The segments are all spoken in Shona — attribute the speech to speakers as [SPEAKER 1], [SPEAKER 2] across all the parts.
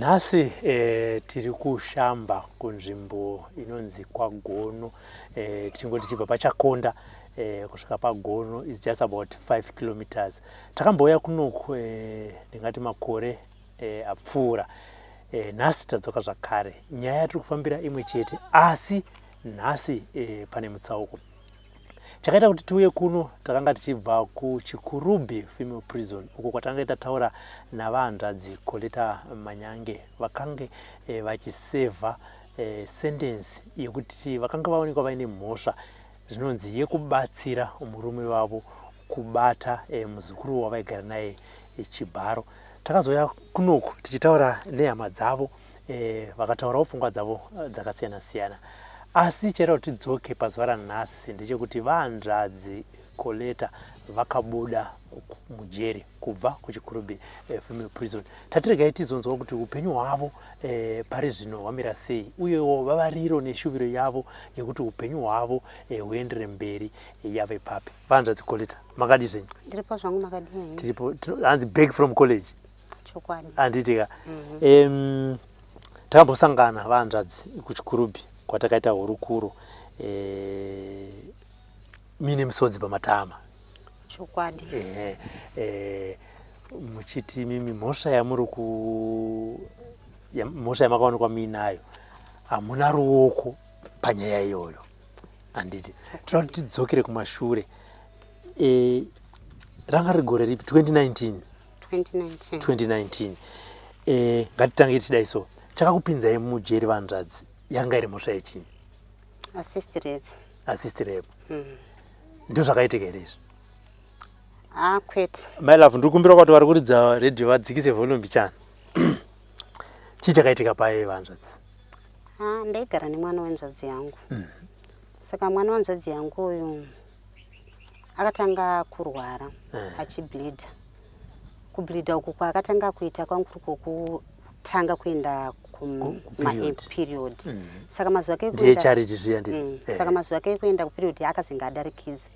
[SPEAKER 1] Nhasi tiri kuShamba kunzvimbo inonzi kwaGono, tichingoti tichibva paChakonda kusvika paGono is just about 5 kilometers. Takambouya kunoku ndingati makore apfuura. Nhasi tadzoka zvakare. Nyaya yatiri kufambira imwe chete, asi nhasi pane mutsauko. Chakaita kuti tiuye kuno, takanga tichibva kuChikurubi Female Prison, uko kwatange tataura navahanzvadzi Coletta Manyange vakange vachisevha sentence yekuti vakanga vaonekwa vaine mhosva zvinonzi yekubatsira murume wavo kubata muzukuru wavaigara naye chibharo. Takazouya kunoku tichitaura nehama dzavo, vakataurawo pfungwa dzavo dzakasiyana siyana, asi chaita kuti tidzoke pazuva ranhasi ndechekuti vahanzvadzi Coletta vakabuda mujeri kubva kuChikurubi Female Prison. Tatiregai tizonzwa kuti upenyu hwavo pari zvino hwamira sei, uyewo vavariro neshuviro yavo yekuti upenyu hwavo huendere mberi yave papi. Vahanzvadzi Coletta, makadi zvenyu?
[SPEAKER 2] Ndiripo zvangu, makadii?
[SPEAKER 1] Tiripo. Hanzi back from college.
[SPEAKER 2] Chokwadi.
[SPEAKER 1] Handiti ka? Takambosangana vahanzvadzi kuChikurubi kwatakaita hurukuro, mine misodzi pamatama.
[SPEAKER 2] Chokwadi.
[SPEAKER 1] Muchiti mimi mhosva yamuri ku mhosva yamakaonekwa muinayo, hamuna ruoko panyaya iyoyo, handiti? Toda kuti tidzokere kumashure. Ranga riri gore ripi? 2019?
[SPEAKER 2] 2019.
[SPEAKER 1] 2019. Ngatitange tichidai so, chakakupinzai mujeri vanzvadzi yanga iri mhosva yechii?
[SPEAKER 2] Assist rape.
[SPEAKER 1] Assist rape. Ndo zvakaitika here izvi?
[SPEAKER 2] Ah, kwete.
[SPEAKER 1] My love, ndiri kumbira kuti vari kuridza redhiyo vadzikise volume mbichana. Chii chakaitika paye, vanzvadzi?
[SPEAKER 2] Ah, ndaigara nemwana wenzvadzi yangu. Saka mwana wanzvadzi yangu uyu akatanga kurwara achibleedha. Kubleedha uku kwaakatanga kuita kwangu kuri kwokutanga kuenda
[SPEAKER 1] kuperiod.
[SPEAKER 2] Kumaperiod. Saka mazuva ake
[SPEAKER 1] Ndiye Charity zviya ndizvo?
[SPEAKER 2] Saka mazuva ake ekuenda kuperiod akazenge adarikidza.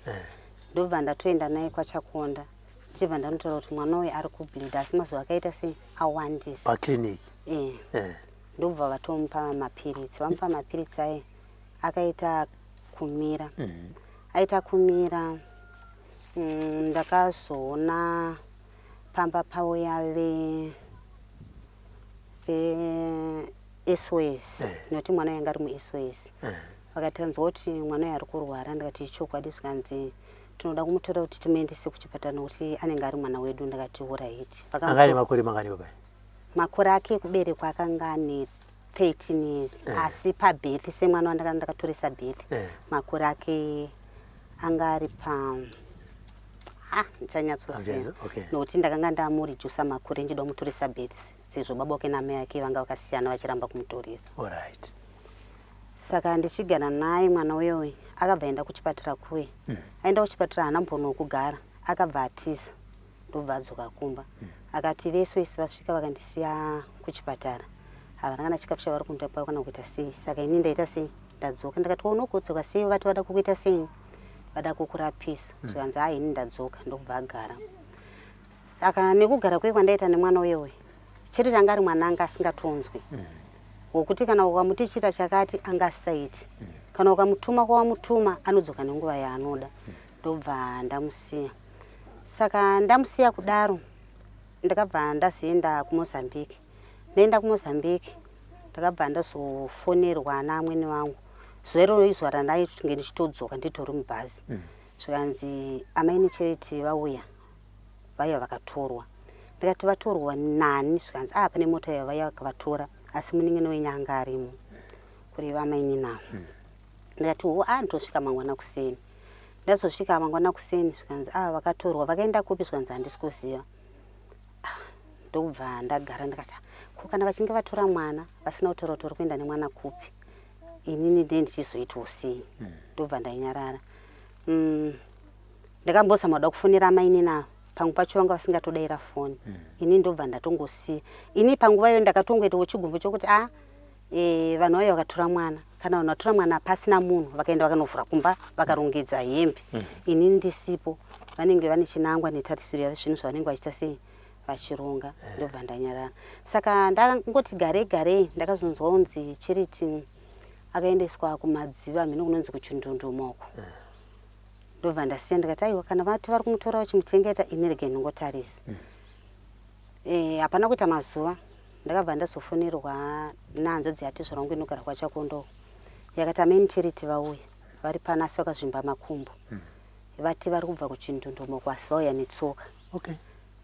[SPEAKER 2] Ndobva ndatoenda naye kwaChakonda, ndichibva ndanotaura kuti mwana uyu ari kubleedha, asi mazuva akaita sei, awandisa.
[SPEAKER 1] Paclinic?
[SPEAKER 2] Eh. Ndobva vatomupa mapiritsi. Vamupa mapiritsi aye, akaita kumira. Aita kumira, ndakazoona pamba pauya ve SOS, nekuti mwana uyu anga ari muSOS. Vakati tanzwa kuti mwana uyu ari kurwara. Ndikati chokwadi? Zvikanzi tinoda kumutora kuti timuendese kuchipatara nokuti anenge ari mwana wedu. Ndakati alright.
[SPEAKER 1] Anga ane makore mangani baba?
[SPEAKER 2] Makore ake ekuberekwa akanga ane 13 years, asi pabirth, semwana wandakanga ndakatoresa birth, makore ake anga ari pa, ah, ndichanyatsoziva, nokuti ndakanga ndamuredusa makore ndichida kumutoresa birth, sezvo baba wake namai ake vanga vakasiyana vachiramba kumutoresa. Saka ndichigara naye mwana uyoyu, akabva aenda kuchipatara kuye. Aenda kuchipatara, haana mbono wekugara, akabva atiza, ndobva adzoka kumba. Akati vese vese vasvika vakandisiya kuchipatara, havana kana chikafu chavari kundipa kana kuita sei. Saka ini ndaita sei, ndadzoka. Ndakati unokudzoka sei? Vati vada kukuita sei, vada kukurapisa. Zvikanzi hai, ini ndadzoka. Ndokubva agara. Saka nekugara kuye kwandaita nemwana uyoyu, chete changa ari mwana anga asingatonzwi, wokuti kana ukamuti chiita chakati anga asisaiti, kana ukamutuma kwawamutuma anodzoka nenguva yaanoda. Ndobva ndamusiya. Saka ndamusiya kudaro, ndakabva ndazoenda kuMozambique. Ndaenda kuMozambique, ndakabva ndazofonerwa naamwene vangu zuva iroro, izuva randainge ndichitodzoka nditori mubhazi. Zvikanzi amaini Charity vauya, vaiva vakatorwa. Ndikati vatorwa nani? Zvikanzi a pane mota yavaiva vakavatora, asi munin'ina wenyu anga arimo, kureva amaini navo. Ndikati ho, a nditosvika mangwana kuseni. Ndazosvika mangwana kuseni, zvikanzi a vakatorwa, vakaenda kupi? Zvikanzi handisi kuziva. Ah, ndokubva ndagara ndikati ko kana vachinge vatora mwana vasina kutaura kuti uri kuenda nemwana kupi, inini ndiye ndichizoitawo sei? Ndobva ndanyarara. Ndakambozama kuda kufonera amainini ava, pamwe pacho vanga vasingatodaira foni. Ini ndobva ndatongosiya. Ini panguva iyoyo ndakatongoitawo chigumbu chokuti a vanhu vaiva vakatora mwana, kana vanhu vatora mwana pasina munhu, vakaenda vakanovhura kumba vakarongedza hembe, inini ndisipo, vanenge vane chinangwa netarisiro yavo, zvinhu zvavanenge vachiita sei. Vachironga, ndobva ndanyarara. Saka ndangoti garei garei, ndakazonzwa kunzi Charity akaendeswa kuMadziva, mhino kunonzi kuChindundumoko. Ndobva ndasiya, ndikati aiwa, kana vati vari kumutora vachimuchengeta, ini rege ndingotarisa. Hapana kuita mazuva, ndakabva ndazofonerwa nehanzvadzi yatezvara wangu inogara kwaChakondo. Yakati ameni Charity vauya, vari pano, asi vakazvimba makumbo. Vati vari kubva kuChindundumoko, asi vauya netsoka.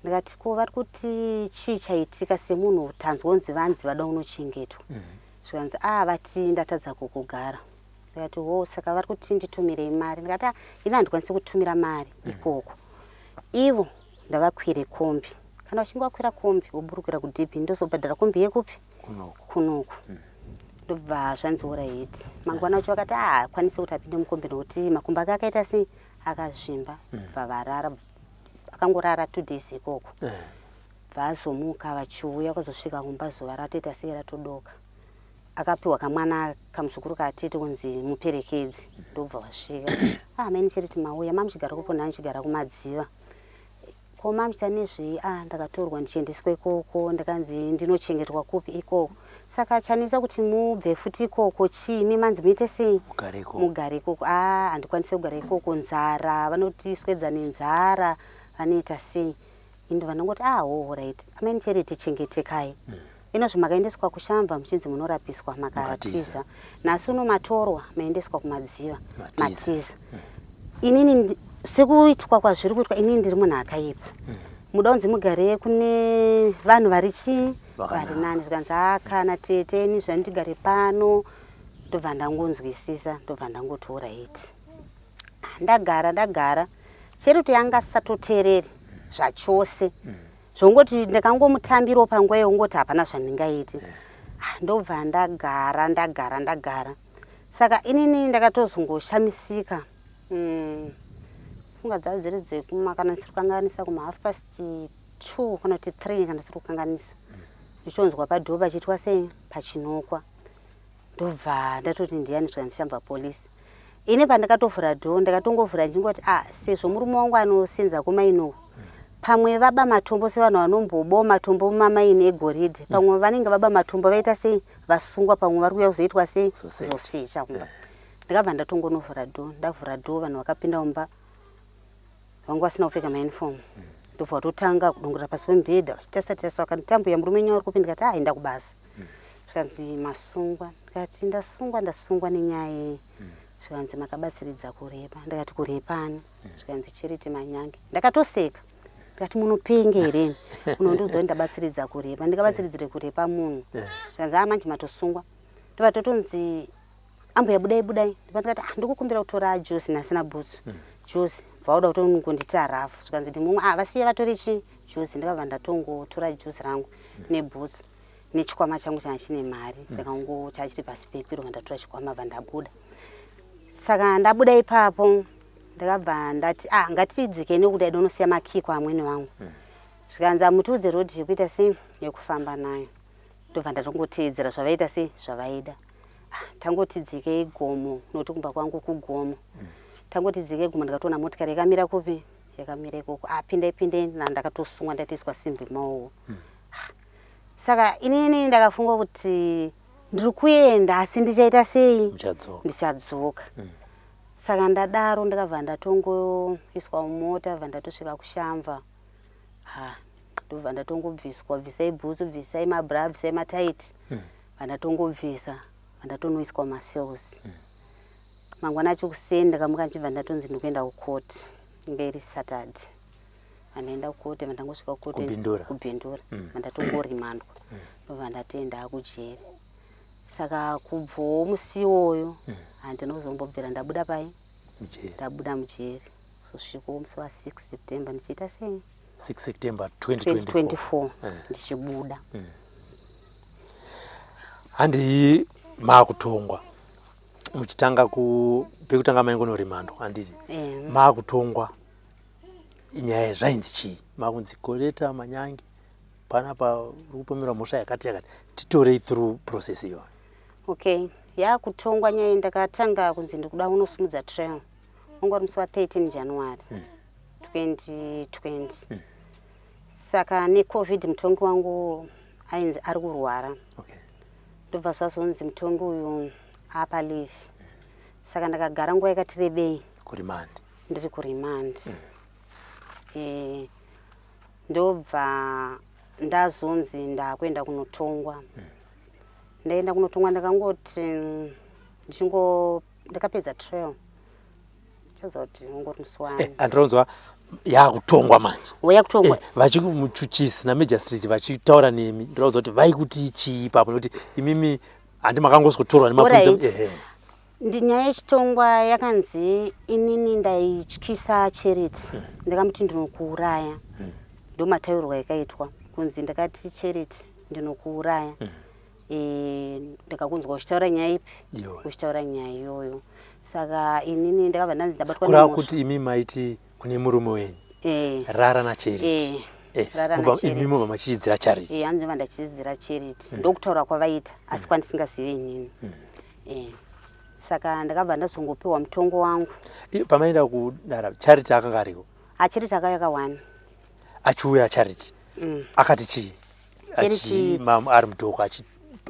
[SPEAKER 2] Ndikati ko vari kuti chii chaitika? Semunhu tanzwa kunzi vanzi vada unochengetwa. Zvikanzi a vati ndatadza kukugara. Ndikati ho, saka vari kuti nditumirei mari. Ndikati "Ah, ini handikwanisi kutumira mari ikoko, ivo ndavakwire kombi. Kana vachinge vakwira kombi voburukira kuDB, ndozobhadhara kombi yekupi?
[SPEAKER 1] Kunoko.
[SPEAKER 2] Kunoku. Ndobva zvanzi alright. Mangwana wacho vakati haakwanisi kuti apinde mukombi nokuti makumbo ake akaita sei? Akazvimba. Bva varara, akangorara 2 days ikoko. Bva azomuka vachiuya kuzosvika kumba zuva ratoita sei? Ratodoka. Akapiwa kamwana kamuzukuru katete kunzi muperekedzi. Ndobva vasvika. Ah, maini Charity mauya, mamuchigara kupo? Ndandichigara kuMadziva. Ko mamuchita nezvei? Ah, ndakatorwa ndichiendeswa ikoko, ndakanzi ndinochengetwa kupi? Ikoko. Saka chanisa kuti mubve futi ikoko chii? Mi manzi muite sei?
[SPEAKER 1] Mugare ikoko.
[SPEAKER 2] Mugare ikoko. Ah, handikwanisi kugara ikoko, nzara, vanotiswedza nenzara, vanoita sei. Indo vanongoti ah, ho, right, ameni Charity, chengetekai. Inozvi makaendeswa kuShamva muchinzi munorapiswa, makatiza. Nhasi uno matorwa maendeswa kuMadziva.
[SPEAKER 1] Matiza.
[SPEAKER 2] Matiza. Inini sekuitwa kwazviri kuitwa, inini ndiri munhu akaipa, muda kunzi mugare kune vanhu vari chii?
[SPEAKER 1] Vakanaka.
[SPEAKER 2] Vari nani. Zvikanzi a kana tete, ini zvandigare pano. Ndobva ndangonzwisisa, ndobva ndangoti alright. Ndagara, ndagara. Charity yanga asatoteereri zvachose, zvongoti ndakangomutambirawo panguva yekungoti hapana zvandingaiti. Ah, ndobva ndagara, ndagara, ndagara. Saka inini ndakatozongoshamisika, funga dzava dziri dzekuma, kana ndisiri kukanganisa, kuma 2:30 kana kuti 3, kana ndisiri kukanganisa, ndichonzwa padhoo pachiitwa sei? Pachinokwa. Ndobva ndatoti ndiani? Zvikanzi Shamva Polisi. Ini pandakatovhura dhoo, ndakatongovhura ndichingoti a sezvo murume wangu anosenza kumaini, pamwe vaba matombo, sevanhu vanombobawo matombo mumamaini egoridhe, pamwe vanenge vaba matombo, vaita sei? Vasungwa, pamwe vari kuuya kuzoitwa sei?
[SPEAKER 1] Kuzosecha.
[SPEAKER 2] Kuzosecha kumba. Ndakabva ndatongonovhura dhoo. Ndavhura dhoo, vanhu vakapinda mumba, vanga vasina kupfeka mauniform. Ndobva vatotanga kudongorera pasi pemubhedha, vachitarisa tarisa. Vakanditambuya, murume wenyu uri kupi? Ndikati aenda kubasa. Zvikanzi masungwa. Ndikati ndasungwa? Ndasungwa nenyaya yei? Zvikanzi makabatsiridza kurepa. Ndikati kurepani? Zvikanzi Charity Manyange. Ndakatoseka, ndikati munopenge here? Unondiudza kuti ndabatsiridza kurepa? Ndingabatsiridzire kurepa munhu? Zvikanzi a manje matosungwa. Ndobva totonzi ambuya budai, budai. Ndobva ndikati ah, ndikukumbira kutora juzi nasina bhutsu, juzi. Bva kuda kutongonditi harafu. Zvikanzi ndimumwe, ah, vasiye vatore chi juzi. Ndakabva ndatongotora juzi rangu nebhutsu nechikwama changu changa chine mari, ndakango chachiri pasi pepiro. Ndatora chikwama, bva ndabuda. Saka ndabuda ipapo, ndakabva ndati ah, ngatidzike nekuti aida unosiya makii kwaamwene vangu. Zvikanzi amutiudze rodhi yekuita sei? Yekufamba nayo. Ndobva ndatongoteedzera zvavaita sei? Zvavaida. Ah, tangoti dzikei gomo, nokuti kumba kwangu kugomo. Tangoti dzikei gomo, ndikatoona motikari yakamira kupi? Yakamira ikoko. Ah, pindai, pindai. Na ndakatosungwa, ndatoiswa simbi maoko. Ah, saka inini ndakafunga kuti ndiri kuenda, asi ndichaita sei?
[SPEAKER 1] Muchadzoka.
[SPEAKER 2] Ndichadzoka. Saka ndadaro, ndakabva ndatongoiswa mumota, bva ndatosvika kuShamva. Ha, ndobva ndatongobviswa, bvisai bhutsu, bvisai mabra, bvisai mataiti. Bva ndatongobvisa, bva ndatonoiswa macells. Mangwana acho kuseni ndakamuka, ndichibva ndatonzi ndikuenda kukoti. Inge iri Saturday. Vandaenda kukoti, vandangosvika kukoti.
[SPEAKER 1] KuBindura.
[SPEAKER 2] KuBindura. Vandatongorimandwa, ndobva ndatoenda kujeri. Saka kubvawo musi iwoyo handina kuzombobvira ndabuda pai.
[SPEAKER 1] Mujeri.
[SPEAKER 2] Ndabuda mujeri kuzosvikawo musi wa6 September ndichiita sei?
[SPEAKER 1] 6 September 2024.
[SPEAKER 2] 2024 ndichibuda.
[SPEAKER 1] Handii maakutongwa, muchitanga ku pekutanga maingonorimandwa, handiti?
[SPEAKER 2] Eh.
[SPEAKER 1] Maakutongwa nyaya zvainzi chii? Makunzi Coretta Manyange panapa uri kupomerwa mhosva yakati yakati. Titorei through process iyoyo.
[SPEAKER 2] Okay, yakutongwa nyaya, ndakatanga kunzi ndikuda unosimudza trial, wanga uri musi wa13 January 2020. Saka neCovid mutongi wangu ainzi ari kurwara. Ndobva zvazonzi mutongi uyu apa leave. Saka ndakagara nguva yakati rebei
[SPEAKER 1] kuremand.
[SPEAKER 2] Ndiri kuremand. Ndobva ndazonzi ndakuenda kunotongwa. Ndaenda kunotongwa, ndakangoti ndichingo ndakapedza trial. Chaziva kuti ungori musi wani.
[SPEAKER 1] Andironzwa yakutongwa manje.
[SPEAKER 2] Yakutongwa.
[SPEAKER 1] Vachimuchuchisi namagistrate vachitaura nemi, ndinoudza kuti vaikuti chii ipapo, nekuti imimi handi makangosikotorwa nemapurisa.
[SPEAKER 2] Nyaya yechitongwa yakanzi inini ndaityisa Charity. Ndakamuti ndinokuuraya. Ndo mataurirwo yakaitwa, kunzi ndakati Charity ndinokuuraya. Ndakakunzwa uchitaura nyaya ipi?
[SPEAKER 1] Iyoyo.
[SPEAKER 2] Uchitaura nyaya iyoyo. Saka inini ndakabva ndanzi ndabatwa
[SPEAKER 1] Kureva
[SPEAKER 2] nemhosva.
[SPEAKER 1] kuti imi maiti kune murume wenyu rara naCharity.
[SPEAKER 2] Rara naCharity.
[SPEAKER 1] Imi mobva machichidzira Charity.
[SPEAKER 2] Hanzi ndobva ndachichidzira Charity. Ndokutaura kwavaita, asi kwandisingazive inini. Saka ndakabva ndazongopiwa mutongo wangu.
[SPEAKER 1] Pamaenda kudara Charity akanga ariko?
[SPEAKER 2] Charity akauya kawani.
[SPEAKER 1] Achiuya Charity. Akati chii?
[SPEAKER 2] Charity
[SPEAKER 1] Ari mudoko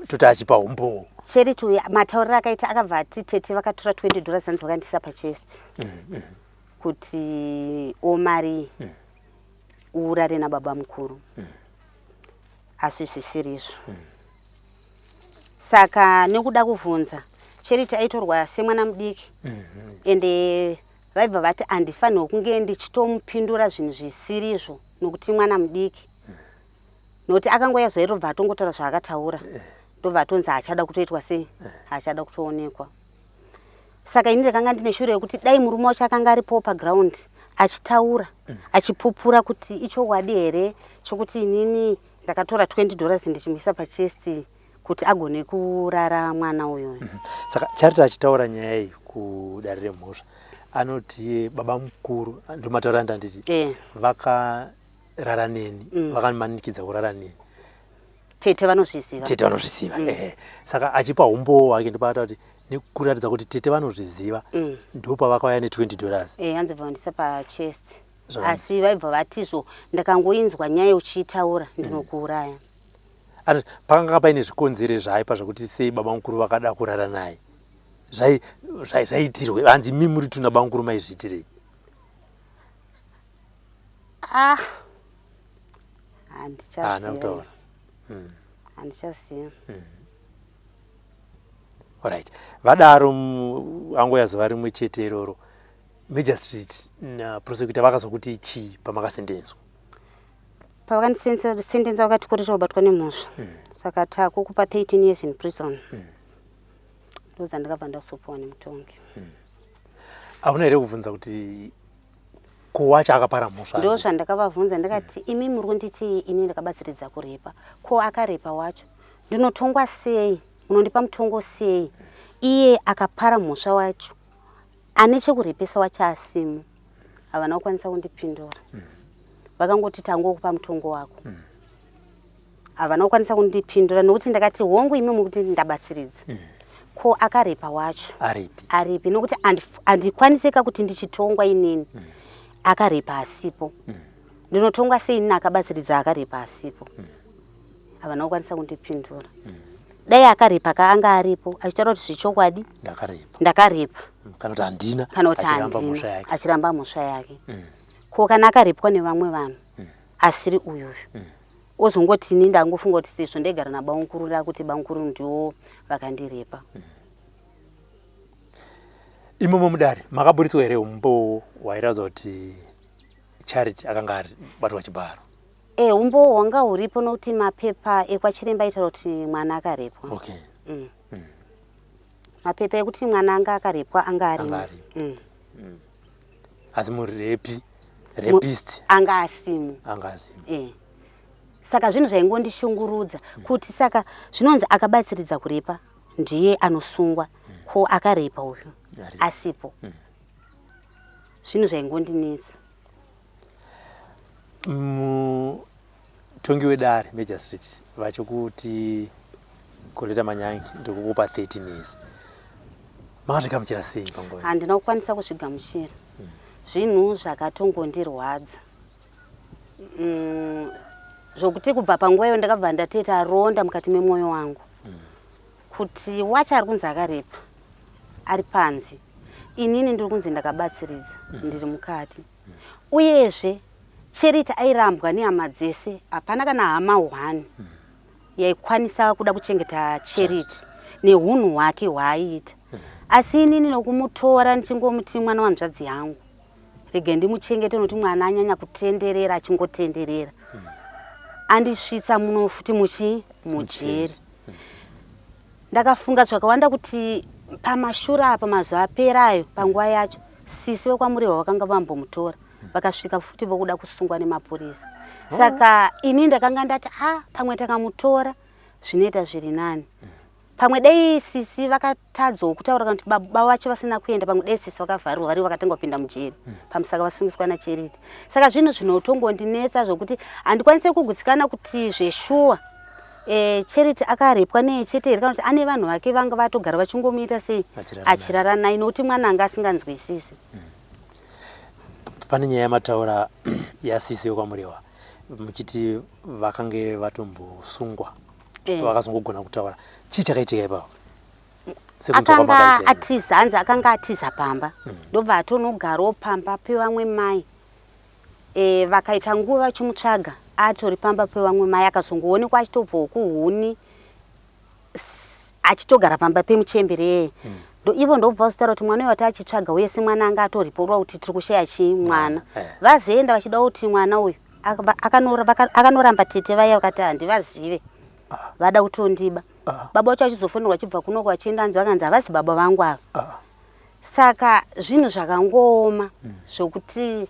[SPEAKER 1] toti achipa umbowo.
[SPEAKER 2] Charity uyu matauriro akaita akabva ati tete vakatora $20 hanzi vakandisa pachest. Kuti omari urare nababa mukuru. Asi zvisirizvo. Saka nekuda kuvhunza Charity aitorwa semwana mudiki. Ende vaibva vati handifanirwi kunge ndichitomupindura zvinhu zvisirizvo nokuti mwana mudiki. Nokuti akangoya zuva iro bva atongotaura zvaakataura. Ndobva atonzi haachada kutoitwa sei? Haachada kutoonekwa. Saka ini ndakanga ndine shure yekuti dai murume wacho akanga aripo paground achitaura, achipupura kuti ichokwadi here chokuti inini ndakatora $20 ndichimuisa pachest kuti agone kurara mwana uyu.
[SPEAKER 1] Saka Charity achitaura nyaya iyi kudare remhosva anoti baba mukuru, ndomataura andanditi, vakarara neni, vakamanikidza kurara neni.
[SPEAKER 2] Tete vanozviziva.
[SPEAKER 1] Tete vanozviziva. Saka achipa umbowo hwake ndopakataura kuti nekuratidza kuti tete vanozviziva, ndopavakauya ne $20.
[SPEAKER 2] Hanzi bva vandisa pachest. Asi vaibva vatizvo ndakangoinzwa nyaya uchiitaura ndinokuuraya.
[SPEAKER 1] Anoti pakanga paine zvikonzero zvaipa zvekuti sei baba mukuru vakada kurara naye. Zvaitirwe hanzi imi muri tuna baba mukuru maizviitirei?
[SPEAKER 2] Handichaziva.
[SPEAKER 1] Haana kutaura.
[SPEAKER 2] Handichaziva.
[SPEAKER 1] Alright. Vadaro angoya zuva rimwe chete iroro. Magistrate na prosecutor vakazokuti chii pamakasendenzwa?
[SPEAKER 2] Pavakandisendenza vakati kuri chobatwa nemhosva. Saka takukupa 13 years in prison. Ndozandakabva ndasopuwa nemutongi.
[SPEAKER 1] Hauna here kubvunza kuti ko wacho akapara mhosva?
[SPEAKER 2] Ndo zvandakavabvunza, ndakati imi muri kunditi ini ndakabatsiridza kurepa, ko akarepa wacho ndinotongwa sei? Munondipa mutongo sei iye akapara mhosva wacho ane chekurepesa wacho asimo? Havana kukwanisa kundipindura. Vakangoti tangokupa mutongo wako. Havana kukwanisa kundipindura nokuti ndakati hongu imi mukuti ndabatsiridza, ko akarepa wacho
[SPEAKER 1] aripi?
[SPEAKER 2] Aripi? Nokuti handikwanisika kuti ndichitongwa inini akarepa asipo. Ndinotongwa sei inini akabatsiridza akarepa asipo? Havana kukwanisa kundipindura. Dai akarepa ka anga aripo achitaura kuti zvechokwadi
[SPEAKER 1] ndakarepa,
[SPEAKER 2] ndakarepa,
[SPEAKER 1] kana kuti handina,
[SPEAKER 2] kana kuti
[SPEAKER 1] achiramba mhosva
[SPEAKER 2] handina,
[SPEAKER 1] yake.
[SPEAKER 2] Achiramba mhosva yake. Ko kana akarepwa nevamwe vanhu asiri uyuyu, ozongoti ini ndangofunga kuti sezvo ndaigara nabamukuru ndakuti bamukuru ndiwo vakandirepa.
[SPEAKER 1] Imomo mudare makaburitswa here umbowo wairatidza kuti Charity akanga abatwa chibharo?
[SPEAKER 2] Umbowo hwanga huripo nokuti mapepa ekwachiremba aitaura kuti mwana akarepwa. Mapepa ekuti mwana anga akarepwa anga arimo.
[SPEAKER 1] Anga arimo. Asi murepi, rapist
[SPEAKER 2] anga asimo.
[SPEAKER 1] Anga asimo.
[SPEAKER 2] Saka zvinhu zvaingondishungurudza kuti saka zvinonzi akabatsiridza kurepa ndiye anosungwa, ko akarepa uyu
[SPEAKER 1] Aripo.
[SPEAKER 2] asipo? Zvinhu zvaingondinetsa.
[SPEAKER 1] Mutongi wedare magistrate vachikuti Coletta Manyangi ndikukupa 13 years, makazvigamuchira sei panguva iyi?
[SPEAKER 2] Handina kukwanisa kuzvigamuchira. Zvinhu zvakatongondirwadza. Zvokuti kubva panguva iyo ndakabva ndatoita ronda mukati memwoyo wangu kuti wacho ari kunzi akarepa ari panze, inini ndiri kunzi ndakabatsiridza, ndiri mukati. Uyezve Charity airambwa nehama dzese, hapana kana hama one yaikwanisa kuda kuchengeta Charity neunhu hwake hwaaiita. Asi inini nokumutora ndichingomuti mwana wanzvadzi yangu, rege ndimuchengete, nokuti mwana anyanya kutenderera, achingotenderera, andisvitsa muno futi muchi mujeri. Ndakafunga zvakawanda kuti pamashure apa, mazuva aperayo, panguva yacho sisi vekwaMurehwa vakanga vambomutora, vakasvika futi vokuda kusungwa nemapurisa. Saka ini ndakanga ndati, a pamwe takamutora zvinoita zviri nani. Pamwe dai sisi vakatadzawo kutaura, kana kuti baba vacho vasina kuenda, pamwe dai sisi vakavharirwa vari vakatanga kupinda mujeri pamusaka vasungiswa naCharity. Saka zvinhu zvinotongondinetsa zvokuti handikwanisi kugutsikana kuti zveshuwa Charity akarepwa neye chete here, kana kuti ane vanhu vake vanga vatogara vachingomuita sei, achirara naye, nokuti mwana anga asinganzwisisi.
[SPEAKER 1] Pane nyaya yamataura yasisi vekwaMurewa, muchiti vakange vatombosungwa, vakazongogona kutaura. Chii chakaitika ipapo?
[SPEAKER 2] Akanga atiza, hanzi akanga atiza pamba, ndobva atonogarawo pamba pevamwe mai. Vakaita nguva vachimutsvaga atori pamba pevamwe mai, akazongoonekwa achitobvawo kuhuni, achitogara pamba pemuchembere yeye. Ivo ndobva vazotaura kuti mwana uyu wati achitsvaga, uye semwana anga atoriporwa kuti tiri kushaya chii mwana. Vazoenda vachida kuti mwana uyu akanoramba. Tete vaya vakati handivazive, vada kutondiba. Baba vacho achizofonerwa achibva kunoko achienda, anzi vakanzi havasi baba vangu ava. Saka zvinhu zvakangooma zvokuti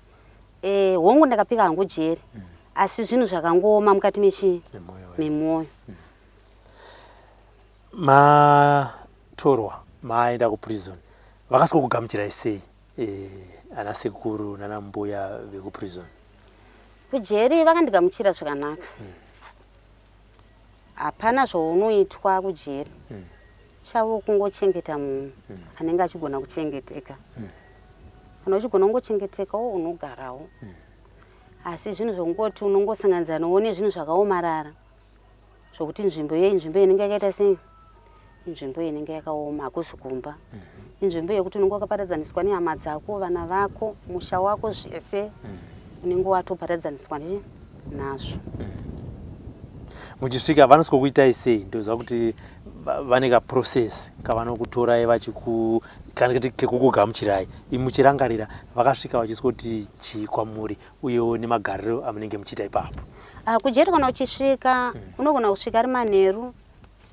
[SPEAKER 2] hongu ndakapika hangu jeri, asi zvinhu zvakangooma mukati mechi memwoyo.
[SPEAKER 1] Matorwa, maenda kuprison, vakasvika kugamuchirai sei ana sekuru nana mbuya vekuprison?
[SPEAKER 2] Kujeri vakandigamuchira zvakanaka. Hapana zvaunoitwa kujeri, chavo kungochengeta munhu anenge achigona kuchengeteka. Kana uchigona kungochengetekawo, unogarawo. Asi zvinhu zvokungoti unongosanganidzanawo nezvinhu zvakaomarara, zvokuti nzvimbo iyo inzvimbo inenge yakaita sei, inzvimbo inenge yakaoma, hakuzi kumba. Inzvimbo yekuti unenge wakaparadzaniswa nehama dzako, vana vako, musha wako, zvese unenge watoparadzaniswa nazvo.
[SPEAKER 1] Muchisvika vanosvika kuitai sei? Ndoziva kuti vane kaprocess kavanokutorai vachiku, kana kuti kekukugamuchirai. Imi muchirangarira, vakasvika vachisvika chii kwamuri, uyewo nemagariro amunenge muchiita ipapo?
[SPEAKER 2] Ah, kujeri kana uchisvika, unogona kusvika ari manheru,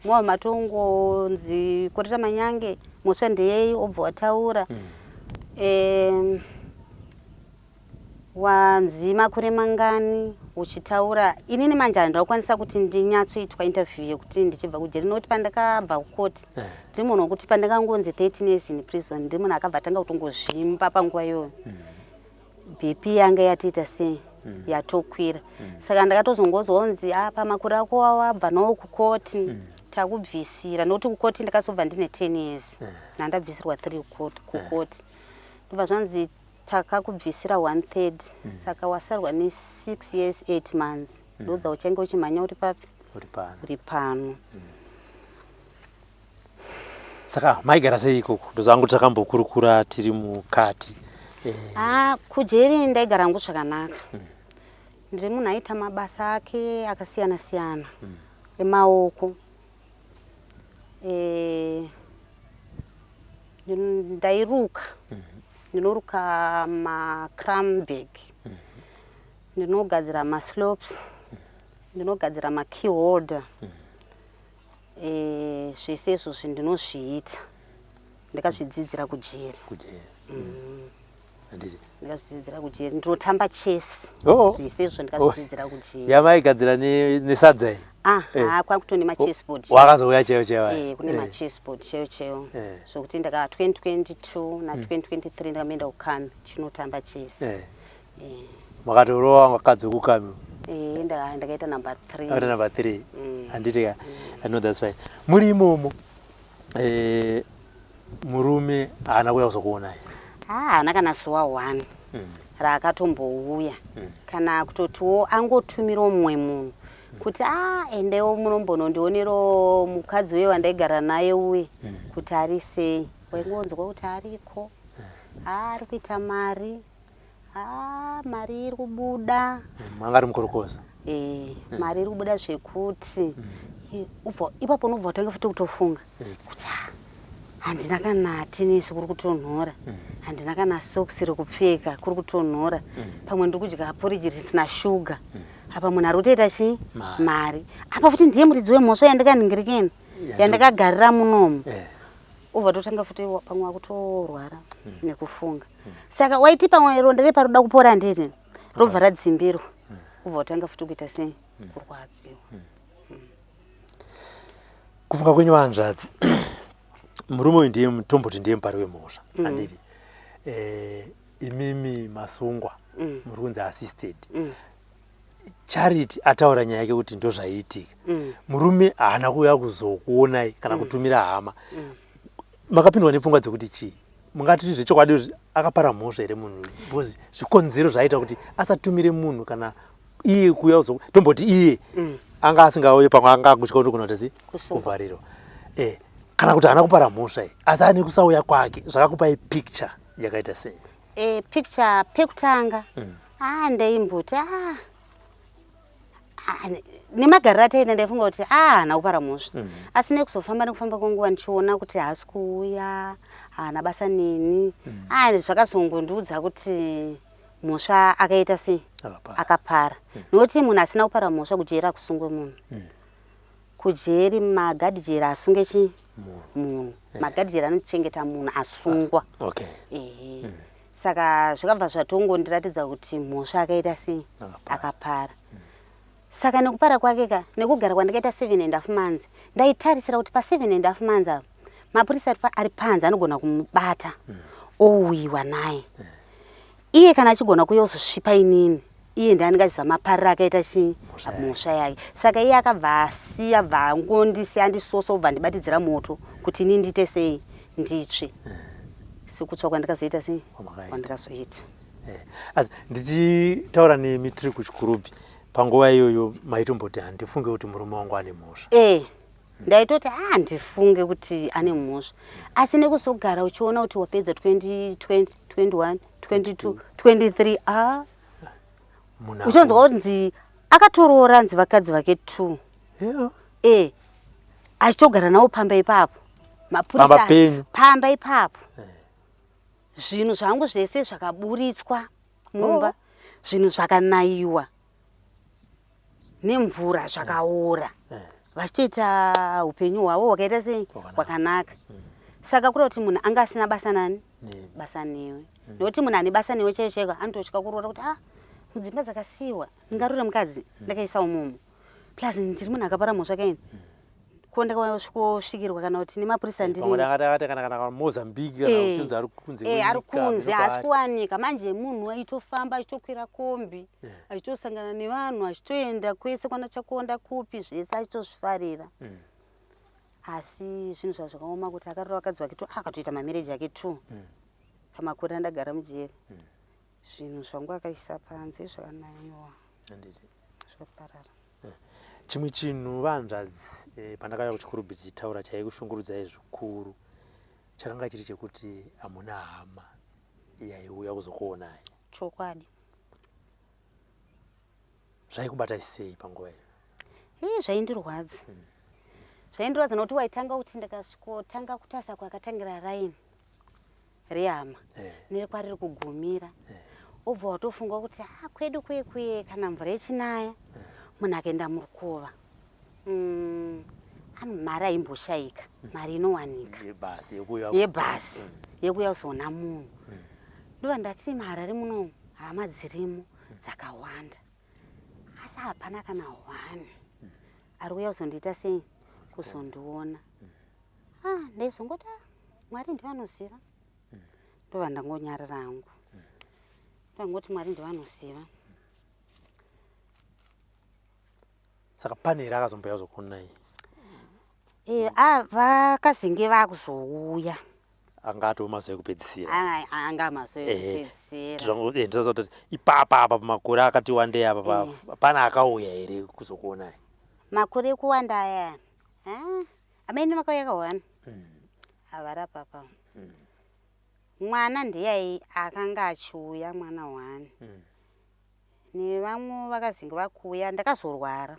[SPEAKER 2] mova matongonzi koreta manyange, mhosva ndeyei, wobva wataura. Wanzi makore mangani uchitaura. Inini manje handakwanisa kuti ndinyatsoitwa interview yekuti ndichibva kujeri, nokuti pandakabva kukoti, ndiri munhu wekuti pandakangonzi 13 years in prison, ndiri munhu akabva atanga kutongozvimba panguva iyoyo. BP yanga yatiita sei, yatokwira. Saka ndakatozongozonzi, a pamakore ako wawabva nawo kukoti, takubvisira, nokuti kukoti ndakazobva ndine 10 years, nandabvisirwa 3 kukoti. Ndobva zvanzi takakubvisira one third, saka wasarwa ne6 years 8 months. Ndodza uchange uchimhanya uri papi?
[SPEAKER 1] Uri pano.
[SPEAKER 2] Uri pano.
[SPEAKER 1] Saka maigara sei ikoko? Ndoziva kuti takambokurukura tiri mukati.
[SPEAKER 2] Ah, kujeri ndaigara hangu zvakanaka. Ndiri munhu aita mabasa ake akasiyana siyana emaoko. Ndairuka, ndinoruka macrame bag, ndinogadzira maslopes, ndinogadzira makey holder. Zvese izvozvi ndinozviita, ndakazvidzidzira kujeri.
[SPEAKER 1] Kujeri, handiti?
[SPEAKER 2] Ndakazvidzidzira kujeri. Ndinotamba chess.
[SPEAKER 1] Oh.
[SPEAKER 2] Zvese izvo ndakazvidzidzira kujeri.
[SPEAKER 1] Yamaigadzira nesadza iyi?
[SPEAKER 2] Ah, eh. Kwakutone machessboard.
[SPEAKER 1] Wakazouya chaiyo chaiyo?
[SPEAKER 2] Eh, kune machessboard chaiyo chaiyo, zvokuti ndaka 2022 na 2023 ndakamboenda kukami chinotamba chess.
[SPEAKER 1] Makatorova vakadzi vekukami?
[SPEAKER 2] Eh, ndakaita number 3.
[SPEAKER 1] Akaita number 3, handiti ka? No, that's fine. Muri imomo, murume haana kuuya kuzokuonai?
[SPEAKER 2] Ah, haana kana zuva one. Raakatombouya kana kutotiwo angotumirawo mumwe munhu kuti a endewo munombonondionerawo mukadzi uye wandaigara naye uye kuti ari sei. Waingonzwa kuti ariko, ari kuita mari, a mari iri kubuda.
[SPEAKER 1] Manga ari mukorokoza.
[SPEAKER 2] Mari iri kubuda zvekuti ipapo unobva watanga futi kutofunga kuti "Ah, handina kana tenesi, kuri kutonhora, handina kana sokisi rekupfeka, kuri kutonhora, pamwe ndiri kudya poriji risina shuga, apa munhu ari kutoita chii?
[SPEAKER 1] Mari.
[SPEAKER 2] Mari. Apa futi ndiye muridzi wemhosva yandikaningirikeni, yandakagarira munomu. Ubva totanga futi pamwe wakutorwara nekufunga. Saka waiti pamwe ronda reparoda kupora ndiri robva radzimbirwa, ubva watanga futi kuita sei? Kurwadziwa.
[SPEAKER 1] Kufunga kwenyu, vanzvadzi, murume uyu ndiye, tomboti ndiye mupari wemhosva, handiti? Imimi masungwa, muri kunzi assisted. Charity ataura nyaya yake kuti ndozvaiitika. Murume haana kuuya kuzokuonai kana kutumira hama. Makapindwa nepfungwa dzekuti chii? Mungati zvechokwadi akapara mhosva here munhu uyu? Because zvikonzero zvaaita kuti asatumire munhu kana iye kuuya kuzo, tomboti iye anga asingauye, pamwe anga akutya kuti kunota si
[SPEAKER 2] Kusungwa.
[SPEAKER 1] kuvharirwa, kana kuti haana kupara mhosva iyi, asi ane kusauya kwake zvakakupai picture yakaita sei?
[SPEAKER 2] Picture pekutanga, ndaimboti nemagariro ataita ndaifunga kuti haana kupara mhosva. Asi nekuzofamba, nekufamba kwenguva, ndichiona kuti haasi kuuya, haana basa neni, zvakazongondiudza kuti mhosva akaita sei?
[SPEAKER 1] Akapara.
[SPEAKER 2] Akapara. Nokuti munhu asina kupara mhosva, kujeri akusungwe munhu. Kujeri magadhijeri asunge chi munhu. Magadhijeri anochengeta munhu asungwa. Ehe, saka zvakabva zvatongondiratidza kuti mhosva akaita sei?
[SPEAKER 1] Akapara.
[SPEAKER 2] Akapara. Saka nekupara kwake ka, nekugara kwandakaita 7.5 months, ndaitarisira kuti pa 7.5 months apa mapurisa ari panze anogona kumubata, ouyiwa naye. Iye kana achigona kuuya kuzosvipa inini, iye ndiye anenge achiziva mapariro akaita chii?
[SPEAKER 1] Mhosva yake.
[SPEAKER 2] Mhosva yake. Saka iye akabva asiya, bva angondisiya, andisosa, obva andibatidzira moto kuti inini ndiite sei? Nditsve. Sekutsva kwandikazoita sei?
[SPEAKER 1] Kwamakaita.
[SPEAKER 2] Kwandikazoita.
[SPEAKER 1] Asi ndichitaura nemi tiri kuChikurubi panguva iyoyo, maitomboti handifunge kuti murume wangu ane mhosva?
[SPEAKER 2] Ndaitoti handifunge kuti ane mhosva, asi nekuzogara uchiona kuti wapedza 2020, 21, 22, 23,
[SPEAKER 1] Munhu
[SPEAKER 2] uchonzwa kunzi akatoroora, nzi vakadzi vake two. Achitogara navo pamba ipapo. Mapurisa
[SPEAKER 1] Pamba penyu?
[SPEAKER 2] Pamba ipapo. Zvinhu zvangu zvese zvakaburitswa mumba. Zvinhu zvakanayiwa nemvura, zvakaora, vachitoita upenyu hwavo hwakaita sei?
[SPEAKER 1] Hwakanaka.
[SPEAKER 2] Hwakanaka. Saka kureva kuti munhu anga asina basa nani? Basa newe. Nekuti munhu ane basa newe chaicho chaiko anototya kuroora kuti mudzimba dzakasiyiwa ndingarore mukadzi ndakaisa umomo, plus ndiri munhu akapara mhosva kaini, ko ndakasvikosvikirwa kana kuti nemapurisa ndiri
[SPEAKER 1] Pamwe akati kana Mozambique kana uchinzi ari kunze
[SPEAKER 2] ari
[SPEAKER 1] kwenyika,
[SPEAKER 2] kunze,
[SPEAKER 1] hameno
[SPEAKER 2] haasi
[SPEAKER 1] kwaari.
[SPEAKER 2] kuwanika. Manje munhu aitofamba, achitokwira kombi, achitosangana nevanhu, achitoenda kwese kwana Chakonda, kupi zvese, achitozvifarira. Asi zvinhu zvazvakaoma kuti akarora vakadzi vake two, akatoita mamarriage ake two pamakore andagara mujeri. Zvinhu zvangu akaisa panze, zvakanayiwa, zvakaparara.
[SPEAKER 1] Chimwe chinhu, vanzvadzi, pandakauya kuChikurubi tichitaura, chaikushungurudzai zvikuru chakanga chiri chekuti hamuna hama yaiuya kuzokuonai.
[SPEAKER 2] Chokwadi.
[SPEAKER 1] Zvaikubatai sei panguva iyo?
[SPEAKER 2] Ii, zvaindirwadza, zvaindirwadza, nokuti waitanga kuti ndikasvikotanga kutasa kwakatangira raini rehama nekwariri kugumira, obva watofunga kuti a kwedu kwekuye kana mvura ichinaya, munhu akaenda murukova, ano mari aimboshayika, mari inowanika
[SPEAKER 1] yebhasi yekuuya
[SPEAKER 2] yebhasi yekuuya kuzoona munhu. Ndobva ndati muHarare munomu hama dzirimo dzakawanda, asi hapana kana one ari kuuya kuzondiita sei? Kuzondiona. Ndaizongoti, "Ah, Mwari ndivo anoziva." Ndobva ndangonyarara hangu, ndangoti Mwari ndivo anoziva.
[SPEAKER 1] Saka pane here akazombouya kuzokuonai?
[SPEAKER 2] Vakazenge vakuzouya.
[SPEAKER 1] Anga atoo mazuva ekupedzisira.
[SPEAKER 2] Anga mazuva ekupedzisira. Mazera.
[SPEAKER 1] Ndizvazoti ipapa apa pamakore akati wandei apa pana akauya here kuzokuonai?
[SPEAKER 2] Makore ekuwanda aya, Ah, amaini vakauya kahwani, havari apapa. Mwana ndiyai akanga achiuya, mwana one. Nevamwe vakazinge vakuuya, ndakazorwara.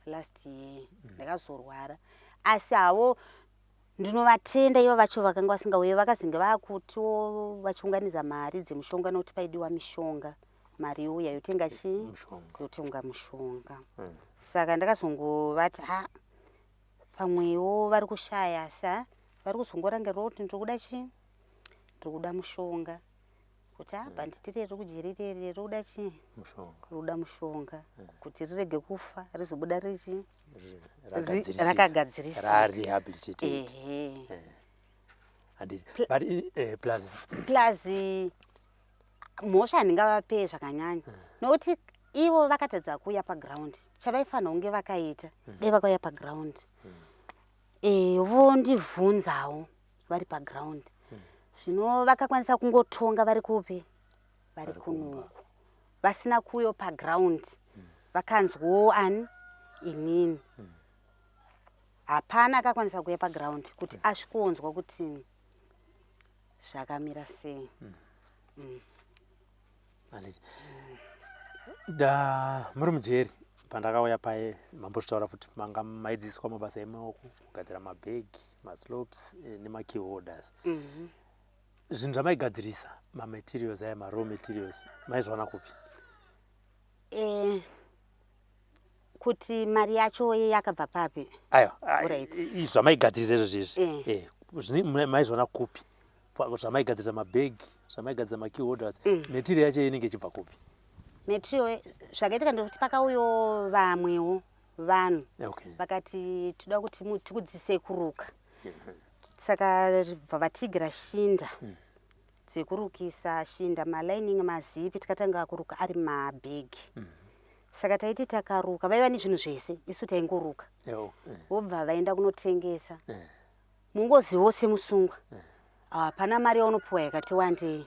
[SPEAKER 2] Last year ndakazorwara, asi havo ndinovatenda ivo vacho vakanga vasingauye, vakazinge vakutiwo vachiunganidza mari dzemushonga, nokuti paidiwa mishonga, mari youya yotenga chii?
[SPEAKER 1] Mushonga.
[SPEAKER 2] Yotenga mushonga. Saka ndakazongovati, ha, pamwewo vari kushaya, sa vari kuzongorangarirawo kuti ndiri kuda chii, ndiri kuda mushonga, kuti a bhanditi reri kujeri reri riri kuda chii?
[SPEAKER 1] Mushonga.
[SPEAKER 2] Riri kuda mushonga kuti rirege kufa, rizobuda richi
[SPEAKER 1] Ragadzirisika.
[SPEAKER 2] Rakagadzirisika.
[SPEAKER 1] Rarehabilitated.
[SPEAKER 2] Ehe.
[SPEAKER 1] Handiti, but plus
[SPEAKER 2] Plus mhosva handingavape zvakanyanya, nokuti ivo vakatadza kuuya paground. Chavaifanira kunge vakaita, dai vakauya paground, vondibvunzawo vari paground. Zvino vakakwanisa kungotonga vari kupi? Vari
[SPEAKER 1] Vari kumba.
[SPEAKER 2] Kunoku vasina kuuyo paground, vakanzwawo ani inini, hapana akakwanisa kuuya paground kuti asvikonzwa kuti zvakamira sei.
[SPEAKER 1] Handiti, da muri mujeri, pandakauya paye mambozvitaura futi, manga maidzidziswa mabasa emaoko, kugadzira mabhegi, maslopes nemakey holders. Zvinhu zvamaigadzirisa, mamaterials aya, maraw materials, maizviwana kupi?
[SPEAKER 2] Kuti mari yacho yakabva papi?
[SPEAKER 1] Aiwa.
[SPEAKER 2] Alright.
[SPEAKER 1] Zvamaigadzirisa izvo zvezvi, maizviwana kupi? Zvamaigadzirisa mabhegi, zvamaigadzirisa makey holders, material yacho inenge ichibva kupi?
[SPEAKER 2] Material, zvakaitika ndekuti pakauyawo vamwewo vanhu, vakati toda kuti tikudzidzisei kuruka. Saka bva vatigira shinda dzekurukisa, shinda, malining, mazipi, tikatanga kuruka ari mabhegi. Saka taiti takaruka, vaiva nezvinhu zvese, isu taingoruka, vobva vaenda kunotengesa. Mungozivo semusungwa hapana mari yaunopiwa yakati wandei,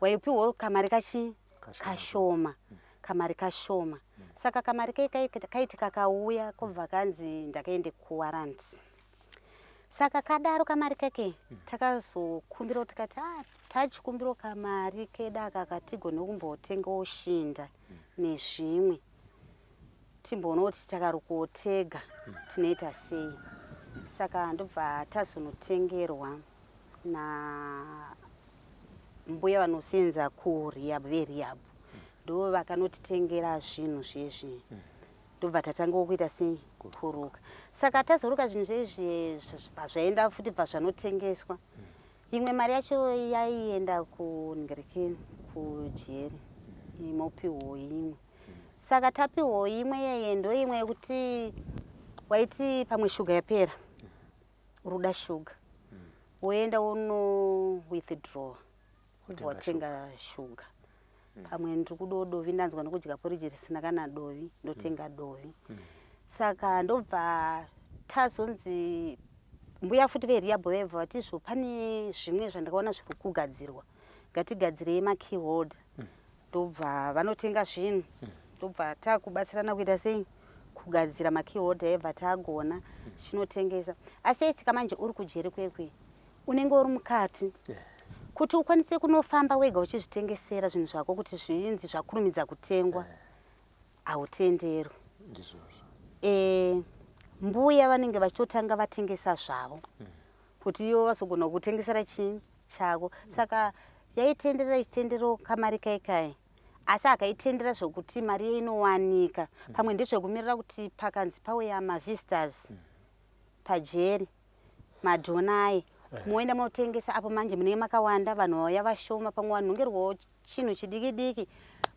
[SPEAKER 2] waipiwawo kamari kachi
[SPEAKER 1] Kashoma.
[SPEAKER 2] Kashoma, kamari kashoma. Saka kamari kaiti kakauya, kobva kanzi ndakaende kuwarrant. Saka kadaro kamari kake, takazokumbirawo, tikati, "Ah, tachikumbirawo kamari kedu aka katigone kumbotengawo shinda nezvimwe, timboona kuti takarukawo tega tinoita sei." Saka ndobva tazonotengerwa na mbuya vanosenza kurehab, verehab, ndo vakanotitengera zvinhu zvezvi. Ndobva tatangawo kuita sei? Kuruka. Saka tazoruka zvinhu zvezvi, zvaenda futi, bva zvanotengeswa. Imwe mari yacho yaienda kungerekeni, kujeri, imopiwo imwe. Saka tapiwo imwe yeye, ndo imwe yekuti waiti pamwe shuga yapera, uri kuda shuga, woenda uno withdraw,
[SPEAKER 1] Wotenga.
[SPEAKER 2] Watenga shuga. Pamwe ndiri kudawo dovi, ndanzwa nokudya poriji risina kana dovi, ndotenga dovi. Saka ndobva tazonzi, mbuya futi verehab vaibva vati izvo pane zvimwe zvandakaona zviri kugadzirwa, ngatigadzirei makey holder. Ndobva vanotenga zvinhu, ndobva takubatsirana kuita sei? Kugadzira makey holder. Ebva tagona, chinotengesa. Asi yaitika manje, uri kujeri kwekwe, unenge uri mukati, kuti ukwanise kunofamba wega uchizvitengesera zvinhu zvako kuti zvinzi zvakurumidza kutengwa, hautenderwi.
[SPEAKER 1] Ndizvozvo.
[SPEAKER 2] Mbuya vanenge vachitotanga vatengesa zvavo kuti ivo vazogona kutengesera chii chako. Saka yaitenderera ichitenderawo kamari kai kai, asi akaitendera zvokuti mari iyo inowanika. Pamwe ndezvekumirira kuti pakanzi pauya mavisitors pajeri, madonors, moenda munotengesa. Apo manje munenge makawanda, vanhu vauya vashoma, pamwe vanhongerwawo chinhu chidiki diki,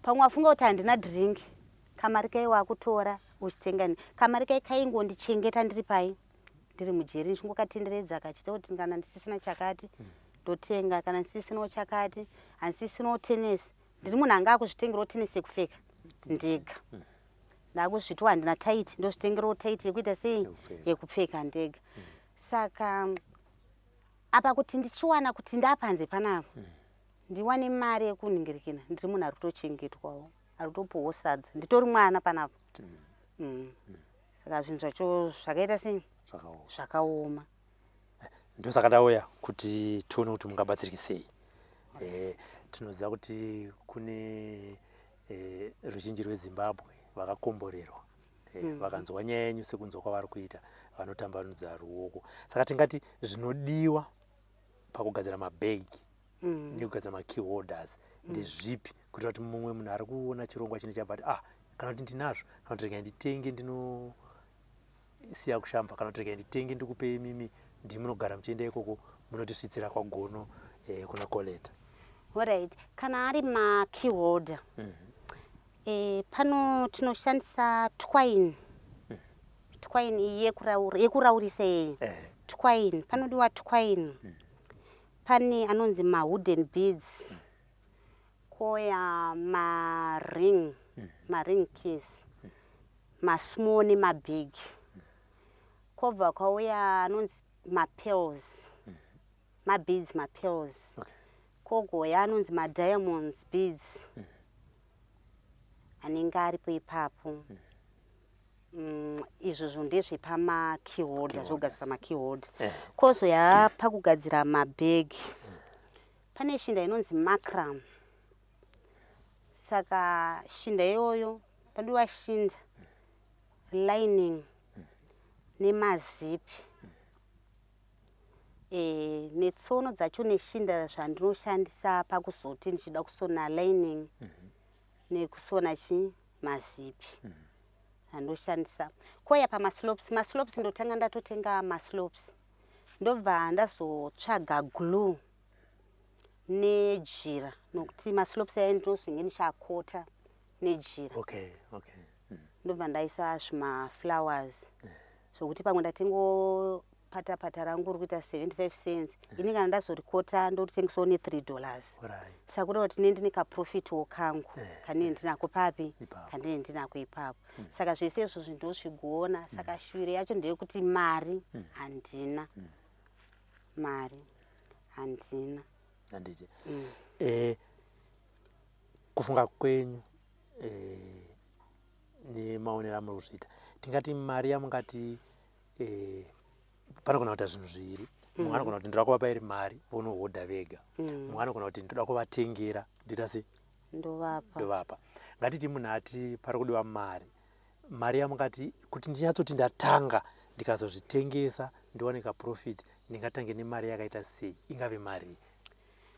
[SPEAKER 2] pamwe wafunga kuti handina drink, kamari kai wakutora uchitenga. Kamari kai kaingondichengeta ndiri pai, ndiri mujeri, ndichingokatenderedza kachiita kuti kana ndisisina chakati ndotenga, kana ndisisinawo chakati, handisisinawo tenesi, ndiri munhu anga akuzvitengerawo tenesi yekupfeka ndega. Ndakuzvitiwo handina taiti, ndozvitengerawo taiti yekuita sei?
[SPEAKER 1] Yekupfeka.
[SPEAKER 2] Yekupfeka ndega. Saka apa kuti ndichiwana kuti ndapanze panapa. Ndiwane mari yekunhingirikina, ndiri munhu ari kutochengetwawo, ari kutopuhwo sadza, nditori mwana panapa. Saka zvinhu zvacho zvakaita sei?
[SPEAKER 1] Zvakaoma.
[SPEAKER 2] Zvakaoma.
[SPEAKER 1] Ndosaka ndauya kuti tione kuti mungabatsirike sei. Tinoziva kuti kune ruzhinji rweZimbabwe vakakomborerwa, vakanzwa nyaya yenyu sekunzwa kwavari kuita, vanotambanudza ruoko. Saka tingati zvinodiwa pakugadzira mabhegi nekugadzira makey holders ndezvipi, kuitira kuti mumwe munhu ari kuona chirongwa chine chabva ati, ah, kana kuti ndinazvo, kana kuti regai nditenge ndinosiya kushamba, kana kuti regai nditenge ndikupei mimi, ndimunogara muchienda ikoko munotisvitsira kwaGono, kuna Coleta?
[SPEAKER 2] Alright, kana ari makey holder, pano tinoshandisa twine. Twine iyi yekuraurisa iyi. Twine, panodiwa twine. Pane anonzi mawooden beads, koya maring, maring keys, masmall nemabig, kwobva kwauya anonzi mapearls, mabeads, mapearls, kogoya anonzi madiamonds beads anenge aripo ipapo. Izvozvo ndezvepamakey holder, zvokugadzisa makey holder. Kozoya pakugadzira mabhegi, pane shinda inonzi macrame. Saka shinda iyoyo, padiwa shinda, lining nemazipi, netsono dzacho neshinda zvandinoshandisa pakuzoti ndichida kusona lining nekusona chi mazipi andoshandisa. Koya pamaslopes, maslopes ndotanga ndatotenga maslopes, ndobva ndazotsvaga glue nejira, nokuti maslopes aya ndinozonge ndichakota nejira. Ndobva ndaisa zvimaflowers, zvokuti pamwe ndatengo pata pata rangu ri kuita 75 cents, ini kana ndazorikota ndoritengesawo ne$3. Saka kureva kuti ndine kaprofitwo kangu kanee ndinako papi?
[SPEAKER 1] Ipapo.
[SPEAKER 2] Kandine ndinako ipapo. Saka zvese izvozvo ndozvigona. Saka shuviro yacho ndeyekuti mari handina, mari handina.
[SPEAKER 1] Handiti. Kufunga kwenyu, nemaonero amuri kuzviita, tingati mari yamungati, panogona kuita zvinhu zviviri. Mumwe anogona kuti ndoda kuvapa iri mari vonohodha vega. Mumwe anogona kuti ndoda kuvatengera, ndoita sei?
[SPEAKER 2] Ndovapa.
[SPEAKER 1] Ndovapa. Ngatiti munhu ati pari kudiwa mari, mari yamungati kuti ndinyatsoti ndatanga, ndikazozvitengesa ndiwane kaprofit, ndingatange nemari yakaita sei? Ingave mari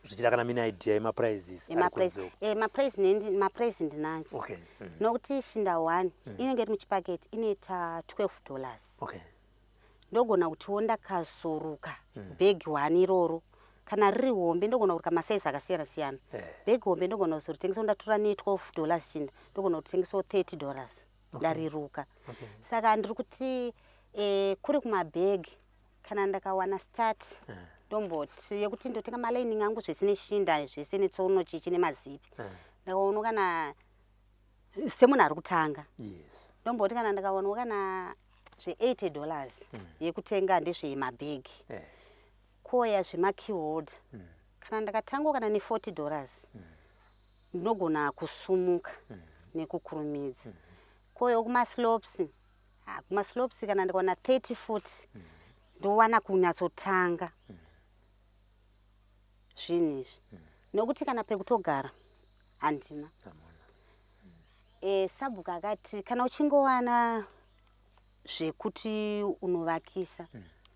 [SPEAKER 1] zvichida kana mine idea yemaprices ari kunze uko?
[SPEAKER 2] Maprice ndinayo. Nokuti shinda 1 inenge iri muchipaketi, inoita $12. Ndogona kutiwo ndakazoruka bhegi 1 iroro, kana riri hombe ndogona kuruka masaizi akasiyana siyana. Bhegi hombe ndogona kuzoritengesa ndatora ne$12 shinda, ndogona kutengesawo $30 ndariruka. Saka ndiri kuti, kuri kumabhegi, kana ndakawana start, ndomboti yekuti ndotenga malining angu zvese neshinda zvese netsono chichi nemazipi, ndakaona kana semunhu ari kutanga, ndomboti kana ndakawanawo kana zve$80 yekutenga ndezvemabhegi, koya zvemakey holder, kana ndakatangawo kana ne$40, ndinogona kusumuka nekukurumidza. Koyo kumaslopes, ah, kumaslopes kana ndikawana 30 futi, ndowana kunyatsotanga zvinhu izvi, nokuti kana pekutogara handina.
[SPEAKER 1] Hamuna.
[SPEAKER 2] Sabhuku akati kana uchingowana zvekuti unovakisa,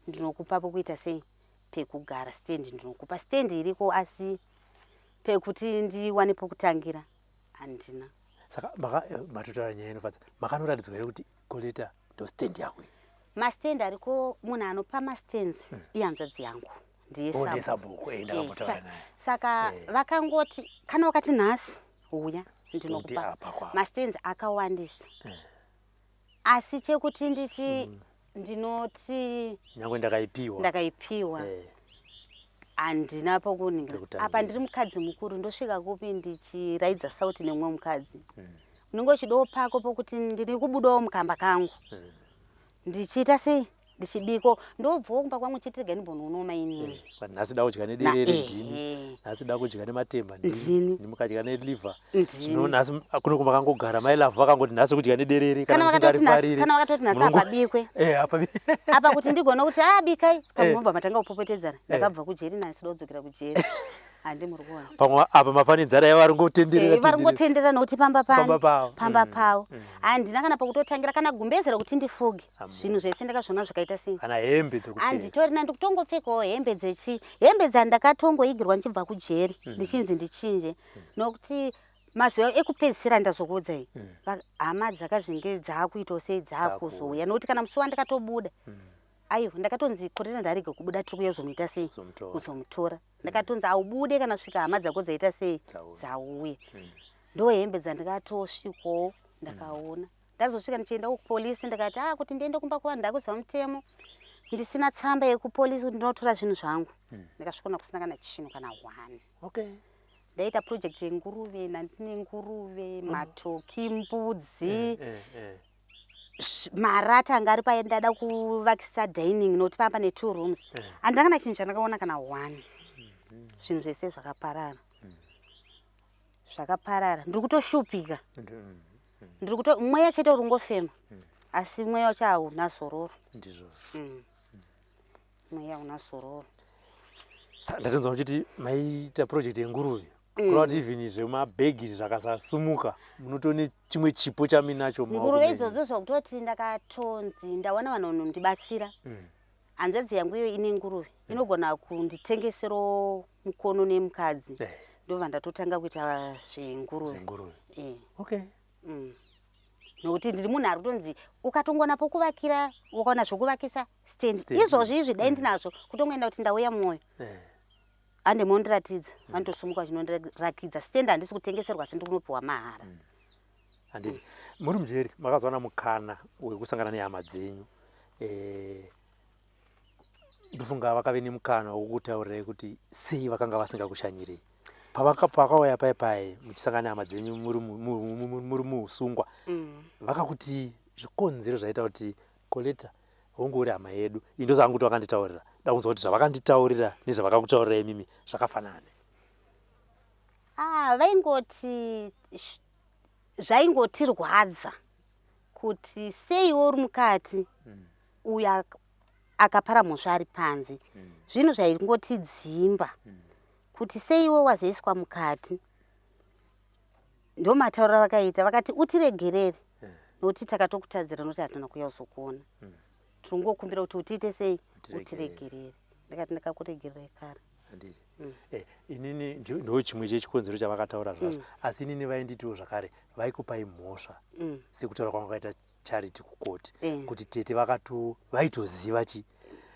[SPEAKER 2] ndinokupa pokuita sei, pekugara, stand ndinokupa. Stand iriko, asi pekuti ndiwane pokutangira handina.
[SPEAKER 1] Saka matotaura nyaya inofadza. Makanoratidzwa here kuti Koleta ndo stand yako iyi?
[SPEAKER 2] Mastand ariko. Munhu anopa mastands ihanzvadzi yangu, ndiye
[SPEAKER 1] Oh, ndiye
[SPEAKER 2] sabhuku.
[SPEAKER 1] Sabhuku, ndakambotaura naye.
[SPEAKER 2] Saka vakangoti kana wakati nhasi uya, ndinokupa.
[SPEAKER 1] Apa kwapo.
[SPEAKER 2] Mastands akawandisa, asi chekuti nditi ndinoti
[SPEAKER 1] Nyange ndakaipiwa.
[SPEAKER 2] Ndakaipiwa, handina pokuningira.
[SPEAKER 1] Pekutangira.
[SPEAKER 2] Apa ndiri mukadzi mukuru, ndosvika kupi ndichiraidza sauti nemumwe mukadzi? Unenge uchidawo pako pokuti ndiri kubudawo mukamba kangu, ndichiita sei? Ndichibiko ndobvawo kumba kwangu chiti rega ndimbonoonawo mainini.
[SPEAKER 1] Eh, nhasi da kudya nederere ndini, nhasi da kudya nematemba ndini, mukadya neliver. Zvino nhasi kuno kumakangogara mai Love vakangoti nhasi kudya nederere
[SPEAKER 2] kana musingarifariri. Kana vakatoti nhasi apabikwe.
[SPEAKER 1] Eh, apabikwe.
[SPEAKER 2] Apa kuti ndigone kuti ah bikai, pamwe mobva matanga kupopotedzana. Ndakabva kujeri nhasi da kudzokera kujeri. Handi muri kuona.
[SPEAKER 1] Pamwe apa mafanenzara yavo vari ngotenderera.
[SPEAKER 2] Eh, vari ngotenderera nokuti pamba pani. Pamba pavo. Handina kana pokutotangira kana gumbeze rekuti ndifuge. Zvinhu zvese ndakazviona zvakaita sei.
[SPEAKER 1] Kana hembe dzekupfeka.
[SPEAKER 2] Handitorina, ndikutongopfekawo hembe dzechi. Hembe dzandakatongoigirwa ndichibva kujeri ndichinzi ndichinje. Nokuti mazuva ekupedzisira ndazokuudzai. Hama dzakazenge dzakuitawo sei dzakuzouya nokuti kana musi wandakatobuda. Aiwa ndakatonzi Coretta ndarega kubuda tiri kuuya kuzomuita sei? Kuzomutora. Ndakatonzi aubude kana svika hama dzako dzaita sei? Dzauya. Ndo hembe dzandakatosvikawo ndakaona. Ndazosvika ndichienda kupolisi ndikati ah kuti ndiende kumba kuvanhu ndakuziva mutemo. Ndisina tsamba yekupolisi kuti ndinotora zvinhu zvangu. Ndakasvika kusina kana chinhu kana one.
[SPEAKER 1] Okay.
[SPEAKER 2] Ndaita project yenguruve, ndandine nguruve, matoki, mbudzi. Marata anga ari paye ndada kuvakisa dining nokuti pamba pane 2 rooms. Handina kana chinhu chandakaona kana one. Zvinhu zvese zvakaparara. Zvakaparara. Ndiri kutoshupika. Ndiri kuto mweya chete uri kungofema. Asi mweya wacho hauna zororo.
[SPEAKER 1] Ndizvo.
[SPEAKER 2] Mweya hauna zororo.
[SPEAKER 1] Ndatonzwa muchiti maita project yenguruve. Kureva kuti even zvemabhegi zvakasasumuka munotone chimwe chipo chaminacho
[SPEAKER 2] mumaoko Nguruve menyu. idzodzo zvokutoti ndakatonzi ndawana vanhu vanondibatsira. Hanzvadzi yangu iyo ine nguruve inogona kunditengeserawo mukono nemukadzi. Ndobva ndatotanga kuita zvenguruve.
[SPEAKER 1] Zvenguruve. Okay.
[SPEAKER 2] Nokuti ndiri munhu ari kutonzi ukatongoona pokuvakira ukaona zvokuvakisa stand. Stand. Izvozvo izvi dai ndinazvo kutongoenda kuti ndauya mwoyo. Hande mondiratidza, vanotosimuka vachinondirakidza stand handisi kutengeserwa asi ndiri kunopiwa mahara.
[SPEAKER 1] Handiti muri mujeri makazowana mukana wekusangana nehama dzenyu. Ndofunga vakave nemukana wekutaurirai kuti sei vakanga vasingakushanyirei. Pavakauya pai pai muchisangana nehama dzenyu muri muusungwa, vakakuti zvikonzero zvaita kuti Colleta hongu uri hama yedu. Ini ndozvangu kuti vakanditaurira. Ndakunzwa kuti zvavakanditaurira nezvavakakutaurirai imimi zvakafanana.
[SPEAKER 2] Ah, vaingoti zvaingotirwadza kuti seiwo uri mukati uyu akapara mhosva ari panze. Zvinhu zvaingotidzimba kuti seiwo wazoiswa mukati. Ndomatauriro avakaita, vakati utiregerere nokuti takatokutadzira nokuti hatina kuuya kuzokuona. Tinongokumbira kuti utiite sei? Utiregerere. Ndikati ndakakuregererai kare.
[SPEAKER 1] Handiti. Inini ndo chimwe chechikonzero chavakataura zvazvo. Asi inini vainditiwo zvakare vaikupai mhosva sekutaura kwanga kwakaita Charity kukoti kuti tete vaitoziva chi.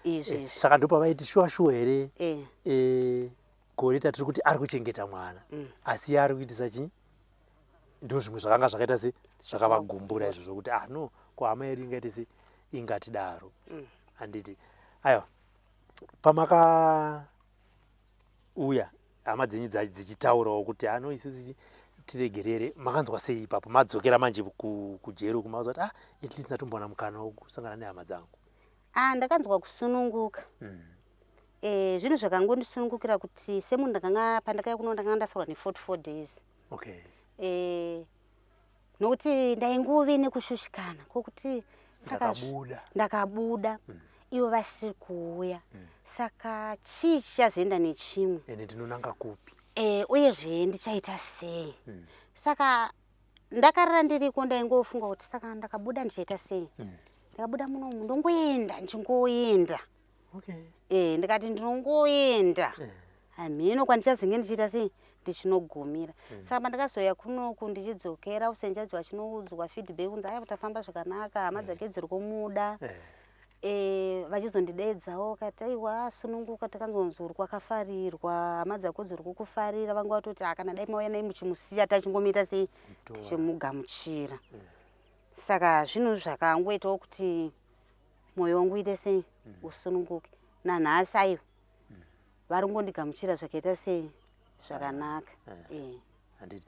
[SPEAKER 2] Izvi.
[SPEAKER 1] Saka ndopavaiti shuwa shuwa here? Colleta tiri kuti ari kuchengeta mwana. Asi iye ari kuitisa chi? Ndo zvimwe zvakanga zvakaita se zvakavagumbura izvo zvokuti ah no, ko hama yedu ingaite se ingatidaro. Handiti. Aiwa. Pamakauya hama dzenyu dzichitaurawo kuti ano isusu tiregerere, makanzwa sei ipapo madzokera manje kujeri uku makanzwa kuti ah at least ndatombowana mukana wekusangana nehama dzangu?
[SPEAKER 2] Ah, ndakanzwa kusununguka. Zvinhu zvakangondisunungukira kuti semunhu ndakanga pandakauya kuno ndakanga ndasarwa ne 44 days.
[SPEAKER 1] Okay.
[SPEAKER 2] Nokuti ndainguve nekushushikana kwokuti saka
[SPEAKER 1] Ndakabuda.
[SPEAKER 2] ndakabuda. Ivo vasiri kuuya. Saka chii chichazoenda nechimwe?
[SPEAKER 1] Ende ndinonanga kupi?
[SPEAKER 2] Uyezve ndichaita sei? Saka ndakarara ndiriko ndaingofunga kuti saka ndakabuda ndichaita sei? Ndakabuda munomu ndongoenda ndichingoenda.
[SPEAKER 1] Okay.
[SPEAKER 2] Ndikati ndinongoenda. Hamhino kwandichazenge ndichiita sei? Ndichinogumira. Saka pandakazouya kunoku ndichidzokera kusenjadzi vachinoudzwa feedback kunzi aya tafamba zvakanaka, hama dzake dziri kumuda. Vachizondideedzawo vakati aiwa asununguka, takanzonzi uri kwakafarirwa, hama dzako dziri kukufarira, vanga vatoti ah, kana dai mauya naye muchimusiya tachingomuita sei? Tichimugamuchira. Saka zvinhu zvakangoitawo kuti mwoyo wangu uite sei? Usununguke. Nanhasi aiwa vari kungondigamuchira zvakaita sei? Zvakanaka.
[SPEAKER 1] Handiti.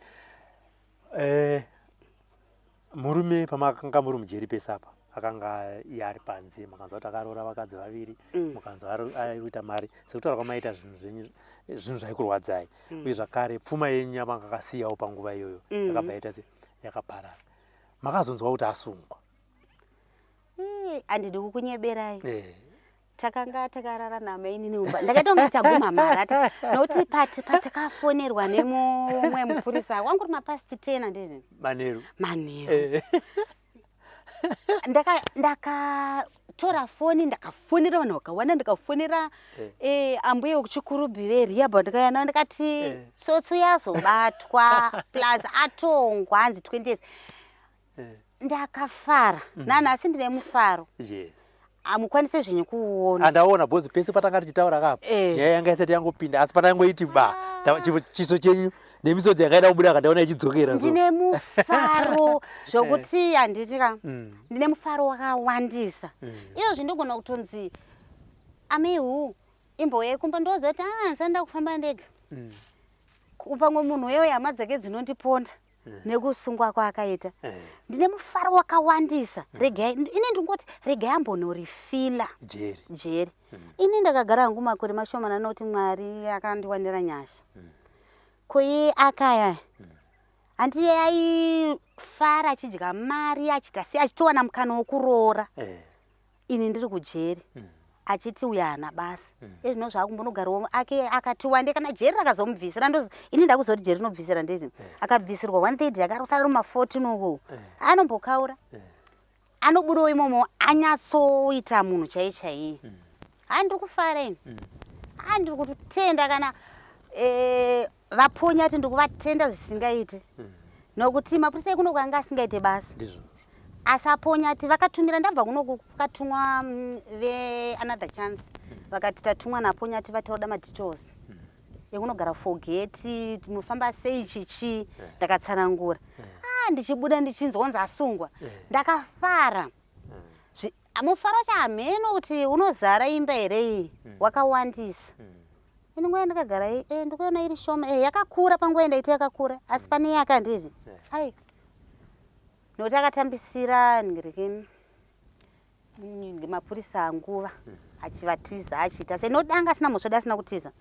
[SPEAKER 1] Murume pamakanga muri mujeri pese apa Akanga iye ari panze, mukanzwa kuti akaroora vakadzi vaviri, mukanzwa ari kuita mari. Sekutaura kwamaita zvinhu zvenyu, zvinhu zvaikurwadzai. Uye zvakare pfuma yenyu yamanga akasiyawo panguva iyoyo yakabva yaita se yakaparara. Makazonzwa kuti asungwa?
[SPEAKER 2] Handidi kukunyeberai. Takanga takarara namainini mumba, ndakaita kunge chaguma marata, nokuti patakafonerwa nemumwe mupurisa wangu uri mapast 10, handiti?
[SPEAKER 1] Manheru.
[SPEAKER 2] Manheru. Ndakatora foni, ndakafonera vanhu vakawanda, ndikafonera ambuye wekuChikurubhi verehab, ndikauya navo, ndikati, "Tsotsi yazobatwa, plus atongwa, hanzi 20 years." Ndakafara nanhasi, ndine mufaro. Hamukwanise zvenyu kuuona.
[SPEAKER 1] Andaona bhozi pese patanga tichitaura kapa, nyaya yanga isati yangopinda, asi patangoiti ba, chiso chenyu nemisodzi yakaida kubuda, akandaona ichidzokera
[SPEAKER 2] so. Ndine mufaro zvokuti handiti ka, ndine mufaro wakawandisa. Izvozvi ndogona kutonzi, "Amihu, imbouyai kumba," ndoziva kuti a ndisanda kufamba ndega. Pamwe munhu uyoyo hama dzake dzinondiponda nekusungwa kwaakaita. Ndine mufaro wakawandisa. Regai ini ndingoti regai ambonorifila
[SPEAKER 1] jeri.
[SPEAKER 2] Jeri. Ini ndakagara hangu makore mashomana nokuti Mwari akandiwanira nyasha. Ko iye akaya, handiye aifara achidya mari, achiita sei, achitowana mukana wokuroora, ini ndiri kujeri, achiti uyo haana basa. Ezvino zvaakumbonogarawo ake akati wande, kana jeri rakazomubvisira, ndozi ini ndakuzoti jeri rinobvisira, nditi akabvisirwa one third, akarosara ruma14 uku, anombokaura, anobudawo imomo, anyatsoita munhu chai chaiye. Ha, ndiri kufara ini. Ha, ndiri kutotenda kana vaponya, ati ndiri kuvatenda zvisingaite, nokuti mapurisa ekuno anga asingaite basa.
[SPEAKER 1] Ndizvo.
[SPEAKER 2] Asi aponya ati vakatumira, ndabva kunoku kukatumwa veAnother Chance, vakati tatumwa naponya ati vataoda madetails ekunogara Forget, tinofamba sei, chichi. Ndakatsanangura. Ah, ndichibuda ndichinzwa kunzi asungwa, ndakafara. Mufaro wacho hameno kuti unozara imba here iyi, wakawandisa. Ini nguva yandakagara iyi, ndikuona iri shoma, yakakura panguva yandaiti yakakura, asi pane yaka handiti ai, nokuti akatambisira ngirekeni mapurisa nguva achivatiza, achiita sei, nokuti anga asina mhosva, da asina kutiza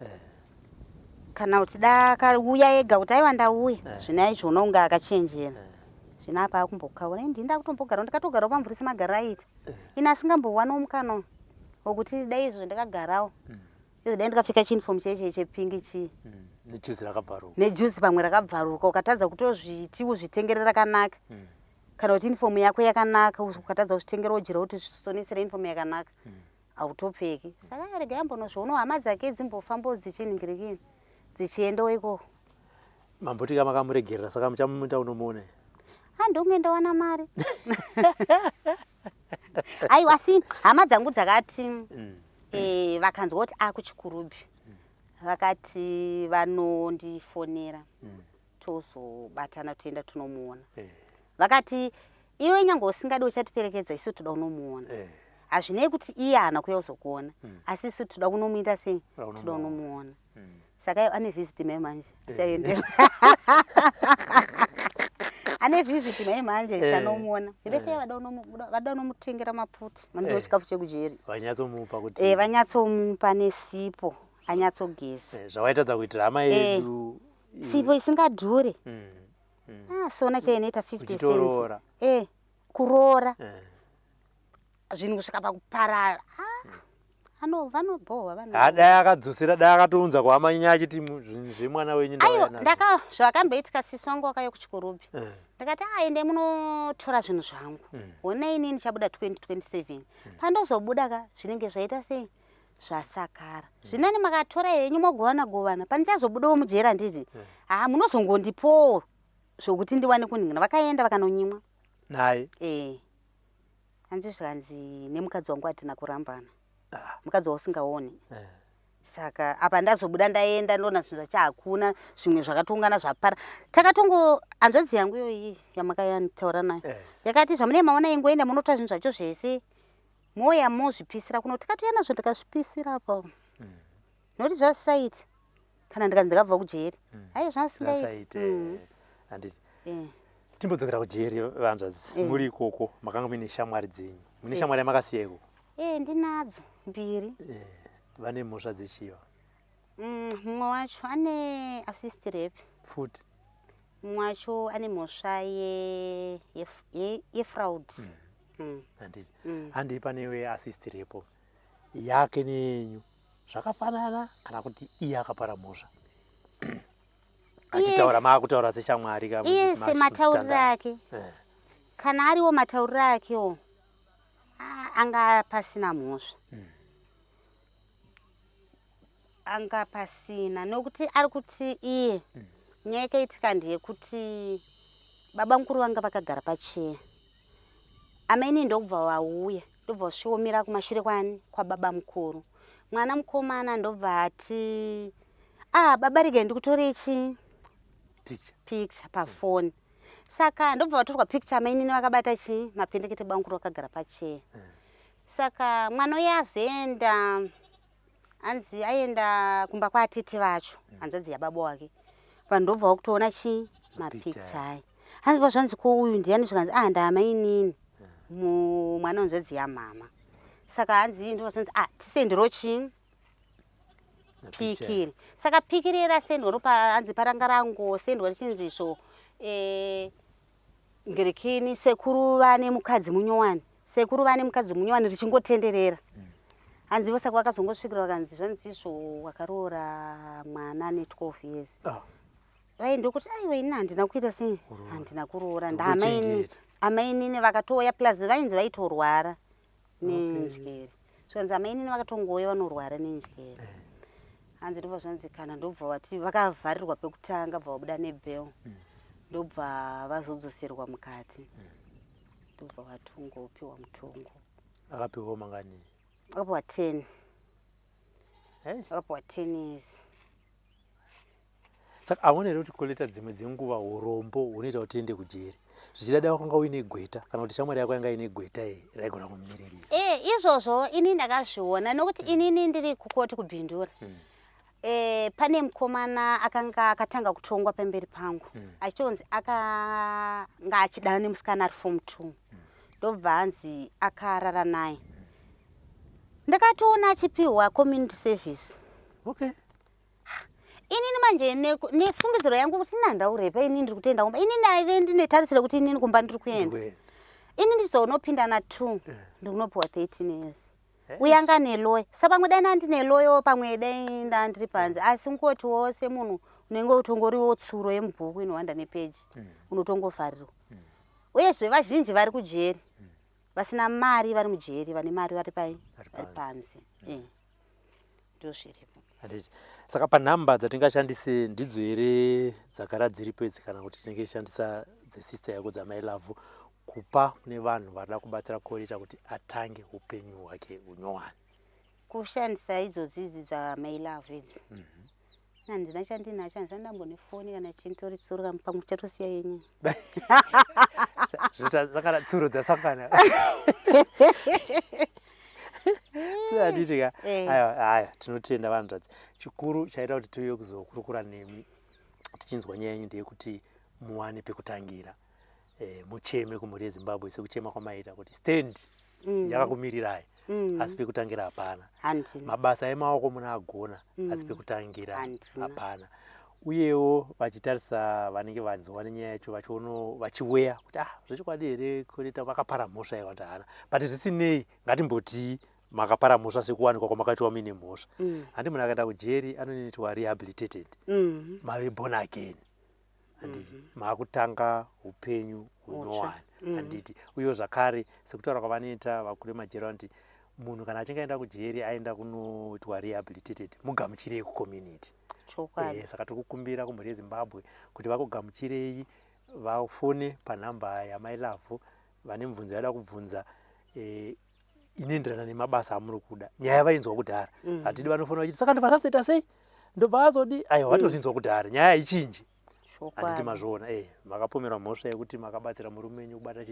[SPEAKER 2] kana kuti da akauya ega kuti aiwa, ndauya. Zvino izvona unge akachenjera. Zvino apa akumbokaura, ini ndinda kutombogara, ndikatogarawo pamvuri semagariro aiita ini, asingambowanawo mukana wokuti dai izvo ndakagarawo izvo, dai ndikapfeka chiuniform chaicho chepink chii.
[SPEAKER 1] Nejuzi rakabvaruka.
[SPEAKER 2] Nejuzi pamwe rakabvaruka, ukatadza kutozviti uzvitengere rakanaka, kana kuti uniform yako yakanaka, ukatadza kuzvitengera ujira kuti zvisonesere uniform yakanaka, hautopfeki. Saka regai ambonozvionawo hama dzake dzimbofambawo dzichiningirikini, dzichiendawo ikoko.
[SPEAKER 1] Mambotika makamuregerera, saka muchamuita unomuona?
[SPEAKER 2] Handonge ndawana mari. Aiwa, asi hama dzangu dzakati vakanzwa kuti akuChikurubhi, vakati vanondifonera, tozobatana toenda tonomuona. Vakati iwe nyange usingadi uchatiperekedza, isu toda kunomuona. Hazvinei kuti iye haana kuuya kuzokuona, asi isu toda kunomuita sei,
[SPEAKER 1] Toda
[SPEAKER 2] toda
[SPEAKER 1] kunomuona.
[SPEAKER 2] Kunomuona. Saka iye ane visit mai manje, achaendera, ane visit mai manje, chanomuona vese. Vada unomutengera maputi mandiwo, chikafu chekujeri.
[SPEAKER 1] Vanyatsomupa kuti
[SPEAKER 2] Vanyatsomupa nesipo, anyatsogeza.
[SPEAKER 1] Zvawaitadza kuitira hama yedu.
[SPEAKER 2] Sipo isingadhure. Ah, sona chainoita 50 cents.
[SPEAKER 1] Uchitoroora.
[SPEAKER 2] Kuroora zvinhu kusvika pakuparara. Ah, ano vanobhohwa vanhu.
[SPEAKER 1] Ha, dai akadzosera, dai akatounza kuhama nyaya achiti zvinhu zvemwana wenyu ndauya
[SPEAKER 2] Aiwa,
[SPEAKER 1] nazvo."
[SPEAKER 2] Ndaka zvakamboitika, sisi wangu wakauya kuChikurubhi. Ndakati, "A, endai munotora zvinhu zvangu. Honai, inini ndichabuda 2027. Pandozobuda ka, zvinenge zvaita sei, zvasakara. Zvinani makatora henyu mogovana govana. Pandichazobudawo mujera, handiti ha, munozongondipowo zvokuti ndiwane kunhingira." Vakaenda vakanonyimwa.
[SPEAKER 1] Naye?
[SPEAKER 2] Hanzi zvikanzi nemukadzi wangu hatina kurambana.
[SPEAKER 1] Ah.
[SPEAKER 2] Mukadzi wausingaoni. Saka apa ndazobuda, ndaenda ndoona zvinhu zvacho hakuna, zvimwe zvakatongana zvapara. Takatongo hanzvadzi yangu iyoyi yamakayanditaura nayo yakati, "Zvamunee maona, ingoenda munotora zvinhu zvacho zvese, moya mozvipisira kuno." Tikatouya nazvo, ndikazvipisira apa, nokuti zvasaiti kana ndikanzi ndakabva kujeri, aiwa, zvasingaiti.
[SPEAKER 1] Zvasaite, handiti? Timbodzokera kujeri, vanzvadzi. Muri ikoko makanga muine shamwari dzenyu, mune shamwari yamakasiya ikoko?
[SPEAKER 2] E, ndinadzo mbiri.
[SPEAKER 1] Vane mhosva dzechiva?
[SPEAKER 2] Mumwe wacho ane assist rape.
[SPEAKER 1] Futi?
[SPEAKER 2] Mumwe wacho ane mhosva yefraud.
[SPEAKER 1] Handiti handei pane assist rape yake neyenyu zvakafanana, kana kuti iye akapara mhosva achitaura, maakutaura seshamwari ka?
[SPEAKER 2] Iye sematauriro ake, kana ariwo matauriro akewo, anga pasina mhosva, anga pasina, nokuti ari kuti iye nyaya yakaitika ndeyekuti baba mukuru vanga vakagara pacheya, amaini ndobva vauya, ndobva vasviomira kumashure kwani, kwababa mukuru. Mwana mukomana ndobva ati, "Ah, baba, regai ndikutorei chi
[SPEAKER 1] picture."
[SPEAKER 2] Picture pafoni. Saka ndobva vatorwa picture, amainini vakabata chi mapendekete, bamukuru vakagara pacheya. Saka mwana uye azoenda, anzi aenda kumba kwatete vacho, hanzvadzi yababa wake. Vanhu ndobva vakutoona chi mapikicha aya. Hanzi zvanzi, "Ko uyu ndiani?" Zvikanzi, "Ah, ndaamainini, mwana wenzvadzi yamama." Saka hanzi ndobva zvanzi, "Ah, tisendero chi pikiri." Saka pikiri rasendwa, ropa hanzi paranga rangosendwa richinzi izvo, ngerekini, "Sekuru vane mukadzi munyowani, sekuru vane mukadzi munyowani," richingotenderera. Hanzi ivo saka vakazongosvikira vakanzi zvanzi izvo, wakaroora mwana ne12 years.
[SPEAKER 1] Ah.
[SPEAKER 2] Vai ndokuti, "Aiwa, ini handina kuita sei, handina kuroora, ndaamaini."
[SPEAKER 1] Ndokuchengeta.
[SPEAKER 2] Amainini vakatouya, plus vainzi vaitorwara nenjere. Zvikanzi amainini vakatongouya vanorwara nenjere. Hanzi ndobva zvanzi kana ndobva vati vakavharirwa pekutanga, bva vabuda nebail, ndobva vazodzoserwa mukati, ndobva vatongopiwa mutongo.
[SPEAKER 1] Akapiwa mangani?
[SPEAKER 2] Akapiwa 10.
[SPEAKER 1] Hey.
[SPEAKER 2] Akapiwa 10 years.
[SPEAKER 1] Saka aona here kuti Koleta, dzimwe dzenguva urombo hunoita kuti tiende kujeri, zvichida dai wakanga uine gweta, kana kuti shamwari yako yanga ine gweta iyi raigona kumumiririra?
[SPEAKER 2] E, izvozvo ini ndakazviona, nokuti inini ndiri kukoti kuBindura. Pane mukomana akanga akatanga kutongwa pamberi pangu, achitonzi akanga achidana nemusikana ari form 2, ndobva anzi akarara naye. Ndakatoona achipiwa community service. Inini manje nefungidziro yangu kuti ina ndaurepa, inini ndiri kutoenda kumba, inini aive ndine tarisiro kuti inini kumba ndiri kuenda.
[SPEAKER 1] Ndikuenda.
[SPEAKER 2] Ini ndizonopinda na2, ndikunopiwa 13 years. Uye anga neloya, sa pamwe dai ndandine loya, pamwe dai ndandiri panze. Asi ngoti wose munhu unenge utongoriwo tsuro yemubhuku inowanda nepeji, unotongovharirwa. Uyezve vazhinji vari kujeri vasina mari vari mujeri, vane mari vari pai?
[SPEAKER 1] Vari
[SPEAKER 2] Vari panze. Ndozviripo.
[SPEAKER 1] Handiti. Saka panhamba dzatingashandise ndidzo here dzagara dziripo idzi, kana kuti tinenge tichishandisa dzesister yako, dzamai Lavhu, kupa kune vanhu varida kubatsira Koleta kuti atange upenyu hwake hunyowani?
[SPEAKER 2] Kushandisa idzodzi idzi dzamai Lavhu idzi, handina chandinacho, handisati ndambone foni kana chintori tsuro, kana pamwe chatosiya yenyu.
[SPEAKER 1] Zvakana tsuro dzasangana, handiti ka?
[SPEAKER 2] Eh.
[SPEAKER 1] Aiwa, aya tinotenda vanhu. Chikuru chaita kuti tiuye kuzokurukura nemi tichinzwa nyaya yenyu ndeyekuti muwane pekutangira, mucheme kumhuri yeZimbabwe sekuchema kwamaita kuti stand yakakumirirai, asi pekutangira hapana.
[SPEAKER 2] Handina.
[SPEAKER 1] Mabasa emaoko munaagona, asi pekutangira
[SPEAKER 2] Handina.
[SPEAKER 1] hapana. Uyewo vachitarisa vanenge vanzwa nenyaya yacho, vachiono vachiweya kuti, "Ah, zvechokwadi here Koleta vakapara mhosva yakati hana?" But zvisinei, ngatimboti makapara mhosva sekuwanikwa kwamakaitwa muine mhosva, handi munhu akaenda kujeri anonoitwa rehabilitated? Mave born again, handiti? Maakutanga upenyu hunyowani, handiti? Uyewo zvakare, sekutaura kwavanoita vakuru vemajeri, vanoti munhu kana achinge aenda kujeri, aenda kunoitwa rehabilitated, mugamuchirei kucommunity.
[SPEAKER 2] Chokwadi.
[SPEAKER 1] Saka tiri kukumbira kumhuri yeZimbabwe kuti vakugamuchirei, vafone panhamba yamai Lavhu vane mibvunzo yada kubvunza, inoenderana nemabasa amuri kuda. Nyaya vainzwa kudhara, hatidi vanofona vachiti, "Saka ndobva zvazoita sei, ndobva azodi?" Aiwa, vatozvinzwa kudhara, nyaya haichinji, handiti?
[SPEAKER 2] Chokwadi.
[SPEAKER 1] Mazviona, makapomerwa mhosva yekuti makabatsira murume wenyu kubata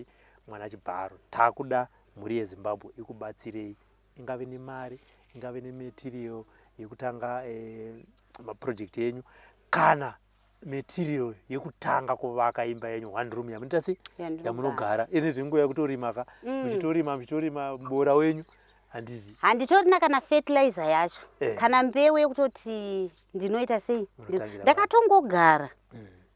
[SPEAKER 1] mwana chibharo. Takuda mhuri yeZimbabwe ikubatsirei, ingave nemari, ingave nematerial yekutanga maproject enyu, kana Material yekutanga kuvaka imba yenyu, one room yamunoita sei?
[SPEAKER 2] Yandinogara.
[SPEAKER 1] Yamunogara. Ine zvenguva yekutorima ka, muchitorima, muchitorima muboora wenyu, handizi?
[SPEAKER 2] Handitorina kana fertilizer yacho, kana mbeu yekutoti ndinoita sei.
[SPEAKER 1] Munotangira.
[SPEAKER 2] Ndakatongogara,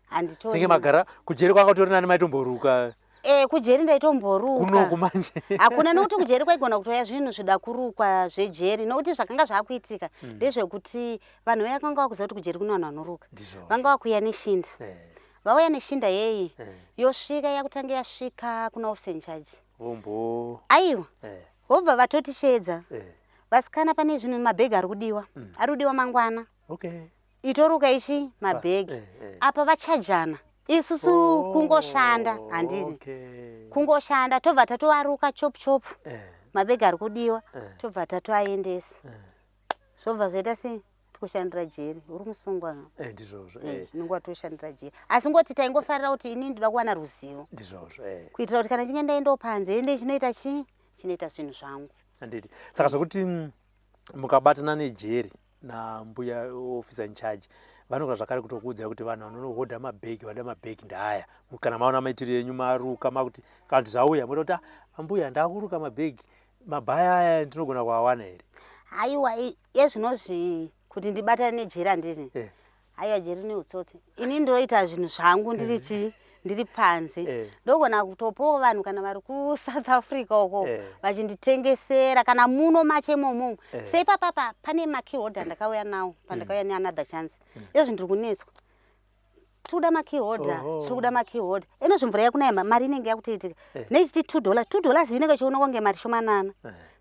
[SPEAKER 2] handitorina.
[SPEAKER 1] Senge magara kujeri kwanga kutori nani, maitomboruka.
[SPEAKER 2] Eh, kujeri ndaitomboruka.
[SPEAKER 1] Kunoku manje?
[SPEAKER 2] Hakuna, nokuti kujeri kwaigona kutoya zvinhu zvida kurukwa zvejeri, nokuti zvakanga zvaakuitika ndezvekuti vanhu vaya vanga vakuziva kuti kujeri kune vanhu vanoruka. Vanga vakuuya neshinda. Vauya neshinda yeyi, yosvika, yakutanga yasvika kuna officer in charge.
[SPEAKER 1] Vombo.
[SPEAKER 2] Aiwa, vobva vatotishedza, "Vasikana, pane zvinhu, mabhegi ari kudiwa, ari kudiwa mangwana." Itoruka ichi mabhegi. Apa vachajana, isusu kungoshanda, handiti? Kungoshanda, tobva tatovaruka chop chop. Mabhegi ari kudiwa, tobva tatoaendesa. Zvobva zvaita sei, tikushandira jeri, uri musungwa.
[SPEAKER 1] Ndizvozvo.
[SPEAKER 2] Unenge watoshandira jeri, asi ngoti taingofarira kuti ini ndoda kuwana ruzivo
[SPEAKER 1] ndizvozvo
[SPEAKER 2] kuitira kuti kana chinge ndaendawo panze, ende chinoita chii, chinoita zvinhu zvangu.
[SPEAKER 1] Handiti saka zvokuti mukabatana nejeri nambuya officer in charge, vanogona zvakare kutokuudzai kuti vanhu vanonohodha mabhegi, vanoda mabhegi ndaaya. Kana maona maitiro enyu, maruka, makuti kana kuti zvauya, moda kuti, "Ah, ambuya, ndakuruka mabhegi, mabhaya aya ndinogona kuawana here?"
[SPEAKER 2] Haiwa, yezvinozvi kuti ndibatane nejeri, handiti? Haiwa, jeri neutsotsi. Ini ndinoita zvinhu zvangu ndiri chii, ndiri panze. Ndogona kutopawo vanhu kana vari kuSouth Africa uko vachinditengesera, kana muno macho imomo. Seipapapa pane makeyholder ndakauya nawo pandakauya neanother chance. Izvozvi ndiri kunetswa, tiri kuda makeyholder. Tiri kuda makeyholder. Inozvi mvura yakunaya, mari inenge yakutoitika nechiti $2, $2 inenge ichiona kunge mari shomanana.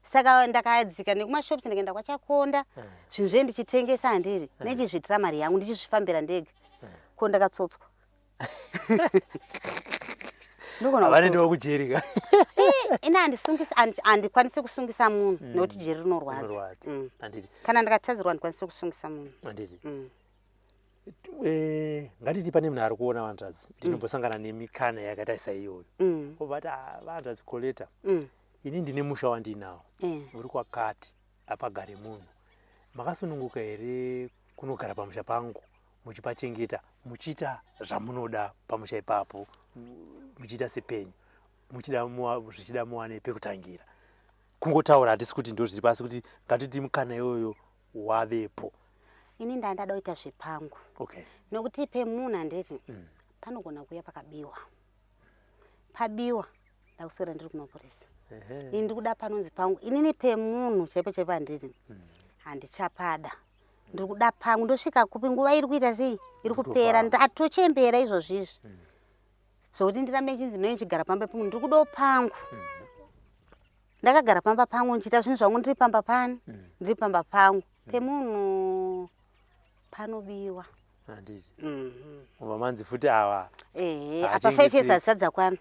[SPEAKER 2] Saka ndakadzika nekumashops, ndikaenda kwaChakonda, zvinhu zve ndichitengesa, handiri nechizviitira mari yangu, ndichizvifambira ndega. Ko ndakatsotswa. Ndogona
[SPEAKER 1] Vanendewo kujeri ka?
[SPEAKER 2] Ini handisungisi, handikwanisi kusungisa munhu nekuti jeri rinorwadza.
[SPEAKER 1] Rinorwadza. Handiti?
[SPEAKER 2] Kana ndikatadzirwa, handikwanisi kusungisa munhu.
[SPEAKER 1] Handiti. Ngatiti pane munhu ari kuona, vanzvadzi, ndinombosangana nemikana yakaita saiyoyo, obva ati, "Ah, vanzvadzi Coletta, ini ndine musha wandinawo uri kwakati, apagare munhu. Makasununguka here kunogara pamusha pangu, muchipachengeta, muchiita zvamunoda pamusha ipapo, muchiita sepenyu, muchida zvichida muwane pekutangira?" Kungotaura, hatisi kuti ndo zviri pasi, kuti ngatiti mukana iyoyo wavepo.
[SPEAKER 2] Ini ndandada kuita zvepangu, nokuti pemunhu, handiti, panogona kuuya pakabiwa, pabiwa, ndakuswera ndiri kumapurisa. Ini ndiri kuda panonzi pangu inini. Pemunhu chaipo chaipo, handiti, handichapada. Ndiri kuda pangu. Ndosvika kupi? Nguva iri kuita sei, iri kupera, ndatochembera izvozvizvi, zvokuti ndirambe nchinzi ndinoi nchigara pamba pemunhu. Ndiri kudawo pangu. Ndakagara pamba pangu, ndichiita zvinhu zvangu ndiri pamba pani, ndiri pamba pangu. Pemunhu panobiwa.
[SPEAKER 1] Handiti? Ubva manzi futi ava
[SPEAKER 2] Ehe, apa 5 years hazisati dzakwana.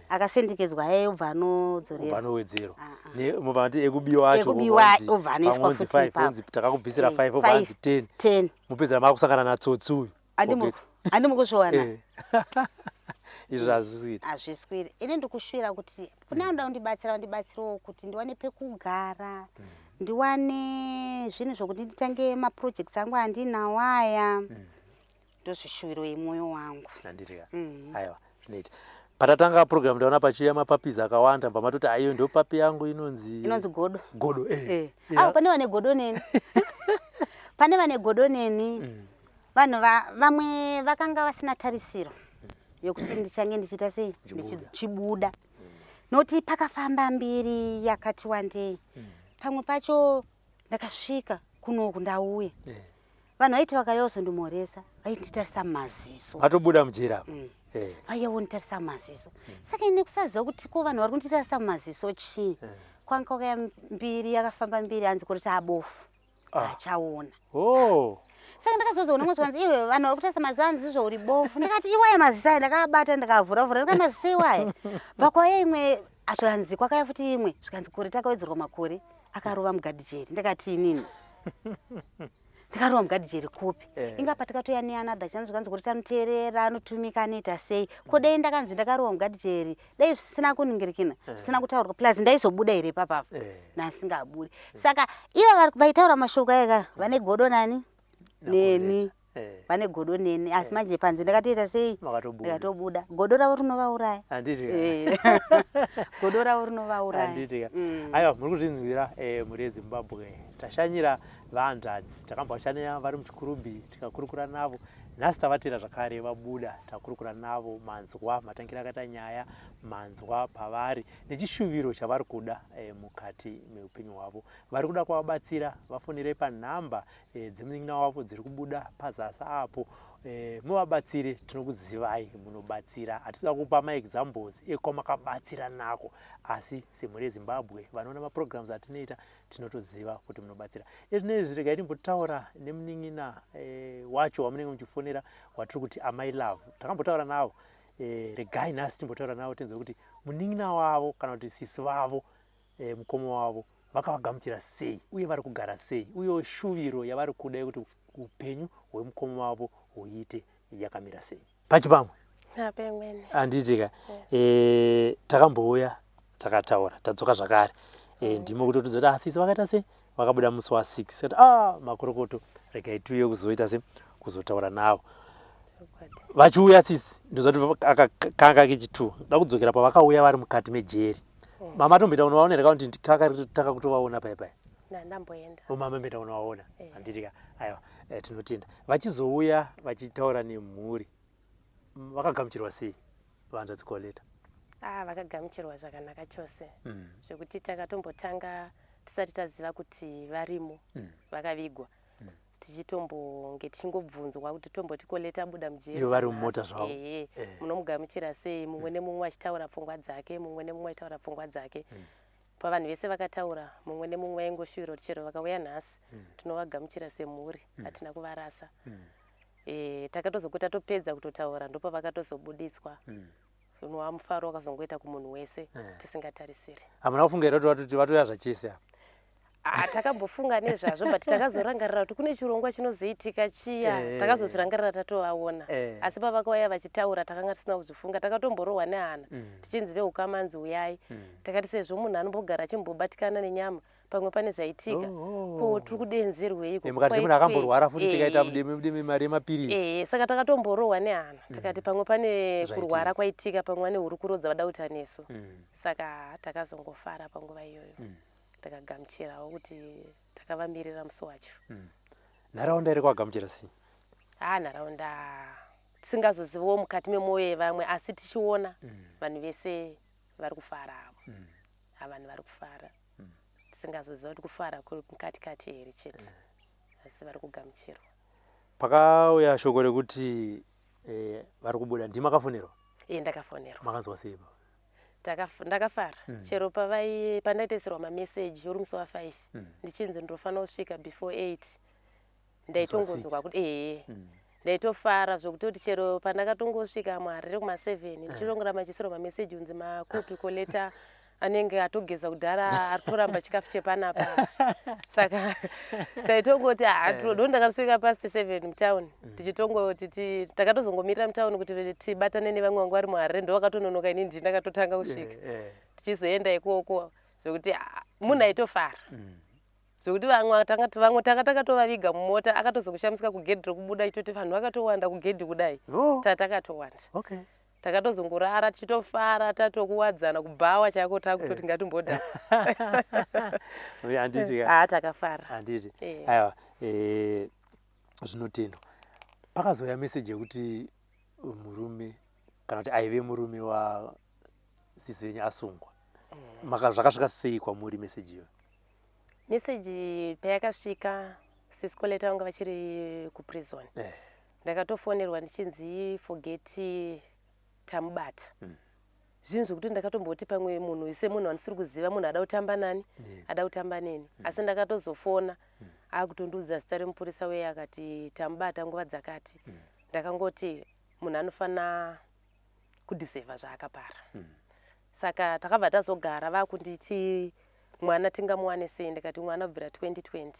[SPEAKER 2] Akasendekedzwa haye, ubva anodzorera.
[SPEAKER 1] Ubva anowedzerwa.
[SPEAKER 2] Ah, ah.
[SPEAKER 1] Mubva mati ekubiwa acho.
[SPEAKER 2] Ekubiwa, obva anoiswa futi ipapo.
[SPEAKER 1] Onzi takakubvisira 5, obva anzi 10.
[SPEAKER 2] 10.
[SPEAKER 1] Mupedzera makusangana natsotsi uyu. Forget.
[SPEAKER 2] Handimo kuzviwana.
[SPEAKER 1] Izvo hazvisi kuita.
[SPEAKER 2] Hazvisi kuita. Ini ndikushuvira kuti kune anoda kundibatsira, vandibatsirewo kuti ndiwane pekugara, ndiwane zvinhu zvokuti nditange maprojects angu andinawo aya. Ndozvishuviro yemwoyo wangu.
[SPEAKER 1] Handiti ka? Aiwa, zvinoita. Patatanga program, ndaona pachiuya mapuppies akawanda, bva matoti aiyo ndo puppy yangu inonzi
[SPEAKER 2] Inonzi Godo.
[SPEAKER 1] Godo, eh.
[SPEAKER 2] Avo pane vane godo neni, pane vane godo neni. Vanhu vamwe vakanga vasina tarisiro yokuti ndichange ndichiita sei.
[SPEAKER 1] Ndichibuda.
[SPEAKER 2] Ndichibuda, nokuti pakafamba mbiri yakati wandei. Pamwe pacho ndakasvika kunoku, ndauya, vanhu vaiti vakauya kuzondimhoresa, vainditarisa mumaziso.
[SPEAKER 1] Matobuda mujeri apa.
[SPEAKER 2] Vaiya vonditarisa mumaziso. Saka ine kusaziva kuti ko vanhu vari kunditarisa mumaziso chii, kwanga kwakaya mbiri, yakafamba mbiri, hanzi kuriti abofu, achaona. Saka ndakazozoona mwe zvanzi, "Iwe, vanhu vari kutarisa maziso, anzi izvo uri bofu." Ndakati, "Iwaya maziso aya." Ndakabata, ndikavhura-vhura, ndikati, "Maziso iwaya." Bva kwauya imwe, zvikanzi kwakauya futi imwe, zvikanzi kure takawedzerwa makore, akarova mugadhijeri. Ndakati, "Inini ndikarova mugadhijeri kupi?" Inga patakatoya neanother chance, zvikanzi kuti tanoteerera, anotumika, anoita sei. Ko dai ndakanzi ndakarova mugadhijeri, dai zvisina kuningirikina, zvisina kutaurwa, plus ndaizobuda here ipapapa? Nasingabudi. Saka ivo vaitaura mashoko aya vane godo nani, neni.
[SPEAKER 1] Eh.
[SPEAKER 2] Vane godo neni asi manje panze ndakatoita sei?
[SPEAKER 1] Makatobuda.
[SPEAKER 2] Ndikatobuda. Godo ravo rinovauraya.
[SPEAKER 1] Handiti ka?
[SPEAKER 2] Eh. Godo ravo rinovauraya.
[SPEAKER 1] Handiti ka? Aiwa, muri kuzvinzwira mhuri yeZimbabwe. Tashanyira vahanzvadzi, takambovashanyira vari muChikurubi tikakurukura navo. Nhasi tavatera zvakare vabuda, takurukura navo, manzwa matangiro akaita nyaya, manzwa pavari nechishuviro chavari kuda mukati meupenyu hwavo. Vari kuda kuvabatsira, vafonerei panhamba dzemunin'ina wavo dziri kubuda pazasi apo muvabatsire. Tinokuzivai munobatsira, hatisi kupa maexamples ekwamakabatsira nako, asi semhuri yeZimbabwe vanoona maprograms atinoita tinotoziva kuti munobatsira. Ezvinezvi regai timbotaura nemunin'ina wacho wamunenge muchifonera, watiri kuti Amai Love. Takambotaura navo, regai nhasi timbotaura navo tinzwe kuti munin'ina wavo kana kuti sisi vavo, mukoma wavo vakavagamuchira sei uye vari kugara sei, uye shuviro yavari kuda yekuti upenyu hwemukoma wavo huite yakamira sei. Pachipamwe.
[SPEAKER 3] Napemwene.
[SPEAKER 1] Handiti ka? Takambouya takataura, tadzoka zvakare. Ndimo kutotudza kuti asisi vakaita sei, vakabuda musi wa6 kati a makorokoto, regai tiuye kuzoita se kuzotaura navo. Vachiuya sisi, ndozvati kanga kechi2 da kudzokera pavakauya vari mukati mejeri. Mama atomboita kunovaona here, kuti kaka kutovaona pai pai?
[SPEAKER 3] Ndamboenda.
[SPEAKER 1] Mama mboenda kunovaona. Handiti ka? Aiwa, tinotenda. Vachizouya vachitaura nemhuri, vakagamuchirwa sei vahanzvadzi Coletta?
[SPEAKER 3] Ah, vakagamuchirwa zvakanaka chose, zvekuti takatombotanga tisati taziva kuti varimo, vakavigwa, tichitombonge tichingobvunzwa kuti tomboti Coletta abuda mujeri.
[SPEAKER 1] Ivo vari mumota zvavo.
[SPEAKER 3] Ehe. Munomugamuchira sei? Mumwe nemumwe achitaura pfungwa dzake, mumwe nemumwe achitaura pfungwa dzake. Pavanhu vese vakataura, mumwe nemumwe aingoshuwira kuti chero vakauya nhasi tinovagamuchira semhuri, hatina kuvarasa. Takatozokuti tatopedza kutotaura ndopavakatozobuditswa. Unova mufaro wakazongoita kumunhu wese tisingatarisiri.
[SPEAKER 1] Hamuna kufunga here kuti vatoti vatouya zvachese apa?
[SPEAKER 3] Ah, takambofunga nezvazvo, but takazorangarira kuti kune chirongwa chinozoitika chiya. Takazozvirangarira tatovaona. Asi pavakauya vachitaura takanga tisina kuzvifunga. Takatomborohwa nehana tichinzi veukamanzi uyai. Takati sezvo munhu anombogara achimbobatikana nenyama, pamwe pane zvaitika. Ko tiri kudenzerweiko?
[SPEAKER 1] Mukati semunhu akamborwara futi, tikaita mudeme mudeme mari yemapiritsi.
[SPEAKER 3] Saka takatomborohwa nehana, takati pamwe pane
[SPEAKER 1] Zvaitika.
[SPEAKER 3] Kurwara kwaitika, pamwe vane hurukuro dzavada kuita nesu. Saka takazongofara panguva iyoyo, takagamuchirawo kuti takavamirira musi wacho.
[SPEAKER 1] Nharaunda iri kwagamuchira sei?
[SPEAKER 3] Ha, nharaunda tisingazoziviwo mukati memwoyo yevamwe, asi tichiona vanhu vese vari kufara avo. Ha, vanhu vari kufara, tisingazoziva kuti kufara kuri mukati kati here chete, asi vari kugamuchirwa.
[SPEAKER 1] Pakauya shoko rekuti vari kubuda, ndimi makafonerwa?
[SPEAKER 3] Iye, ndakafonerwa.
[SPEAKER 1] Makanzwa sei pa?
[SPEAKER 3] Ndakafara chero pavai pandaitoisirwa mameseji uri musi wa5 ndichinzi ndinofanira kusvika before 8, ndaitongonzwa kuti ehe, ndaitofara zvokutoti chero pandakatongosvika muHarare kuma7, ndichitongoramba ndichisirwa mameseji unzi makupi Coletta, anenge atogeza kudhara, ari kutoramba chikafu chepanapa. Saka taitongoti ndo ndakasvika past 7 mutauni, tichitongoti takatozongomirira mutauni kuti tibatane nevamwe vangu vari muHarare, ndo vakatononoka, inini ndii ndakatotanga kusvika. Tichizoenda ikoko zvekuti munhu aitofara zvekuti vamwe vamwe tanga takatovaviga mumota, akatozokushamisika kugedhi rokubuda achitoti vanhu vakatowanda kugedhi kudai. Tatakatowanda. Takatozongorara tichitofara, tatokuwadzana kubhawa chaiko, takutoti ngatimbodha.
[SPEAKER 1] Handiti ka?
[SPEAKER 3] Ha, takafara.
[SPEAKER 1] Handiti? Aiwa, zvinotendwa. Pakazouya meseji yekuti murume, kana kuti aive murume wasisi venyu asungwa, zvakasvika sei kwamuri meseji iyoyo?
[SPEAKER 3] Meseji payakasvika, Sis Coletta vanga vachiri kuprison. Ndakatofonerwa ndichinzi Forget tamubata. Zvinhu zvekuti ndakatomboti pamwe munhu semunhu wandisiri kuziva, munhu ada kutamba nani, ada kutamba neni. Asi ndakatozofona akutondiudza zita remupurisa uye akati tamubata nguva dzakati. Ndakangoti munhu anofanira kudhisevha zvaakapara. Saka takabva tazogara vakunditi mwana tingamuwane sei, ndikati mwana kubvira 2020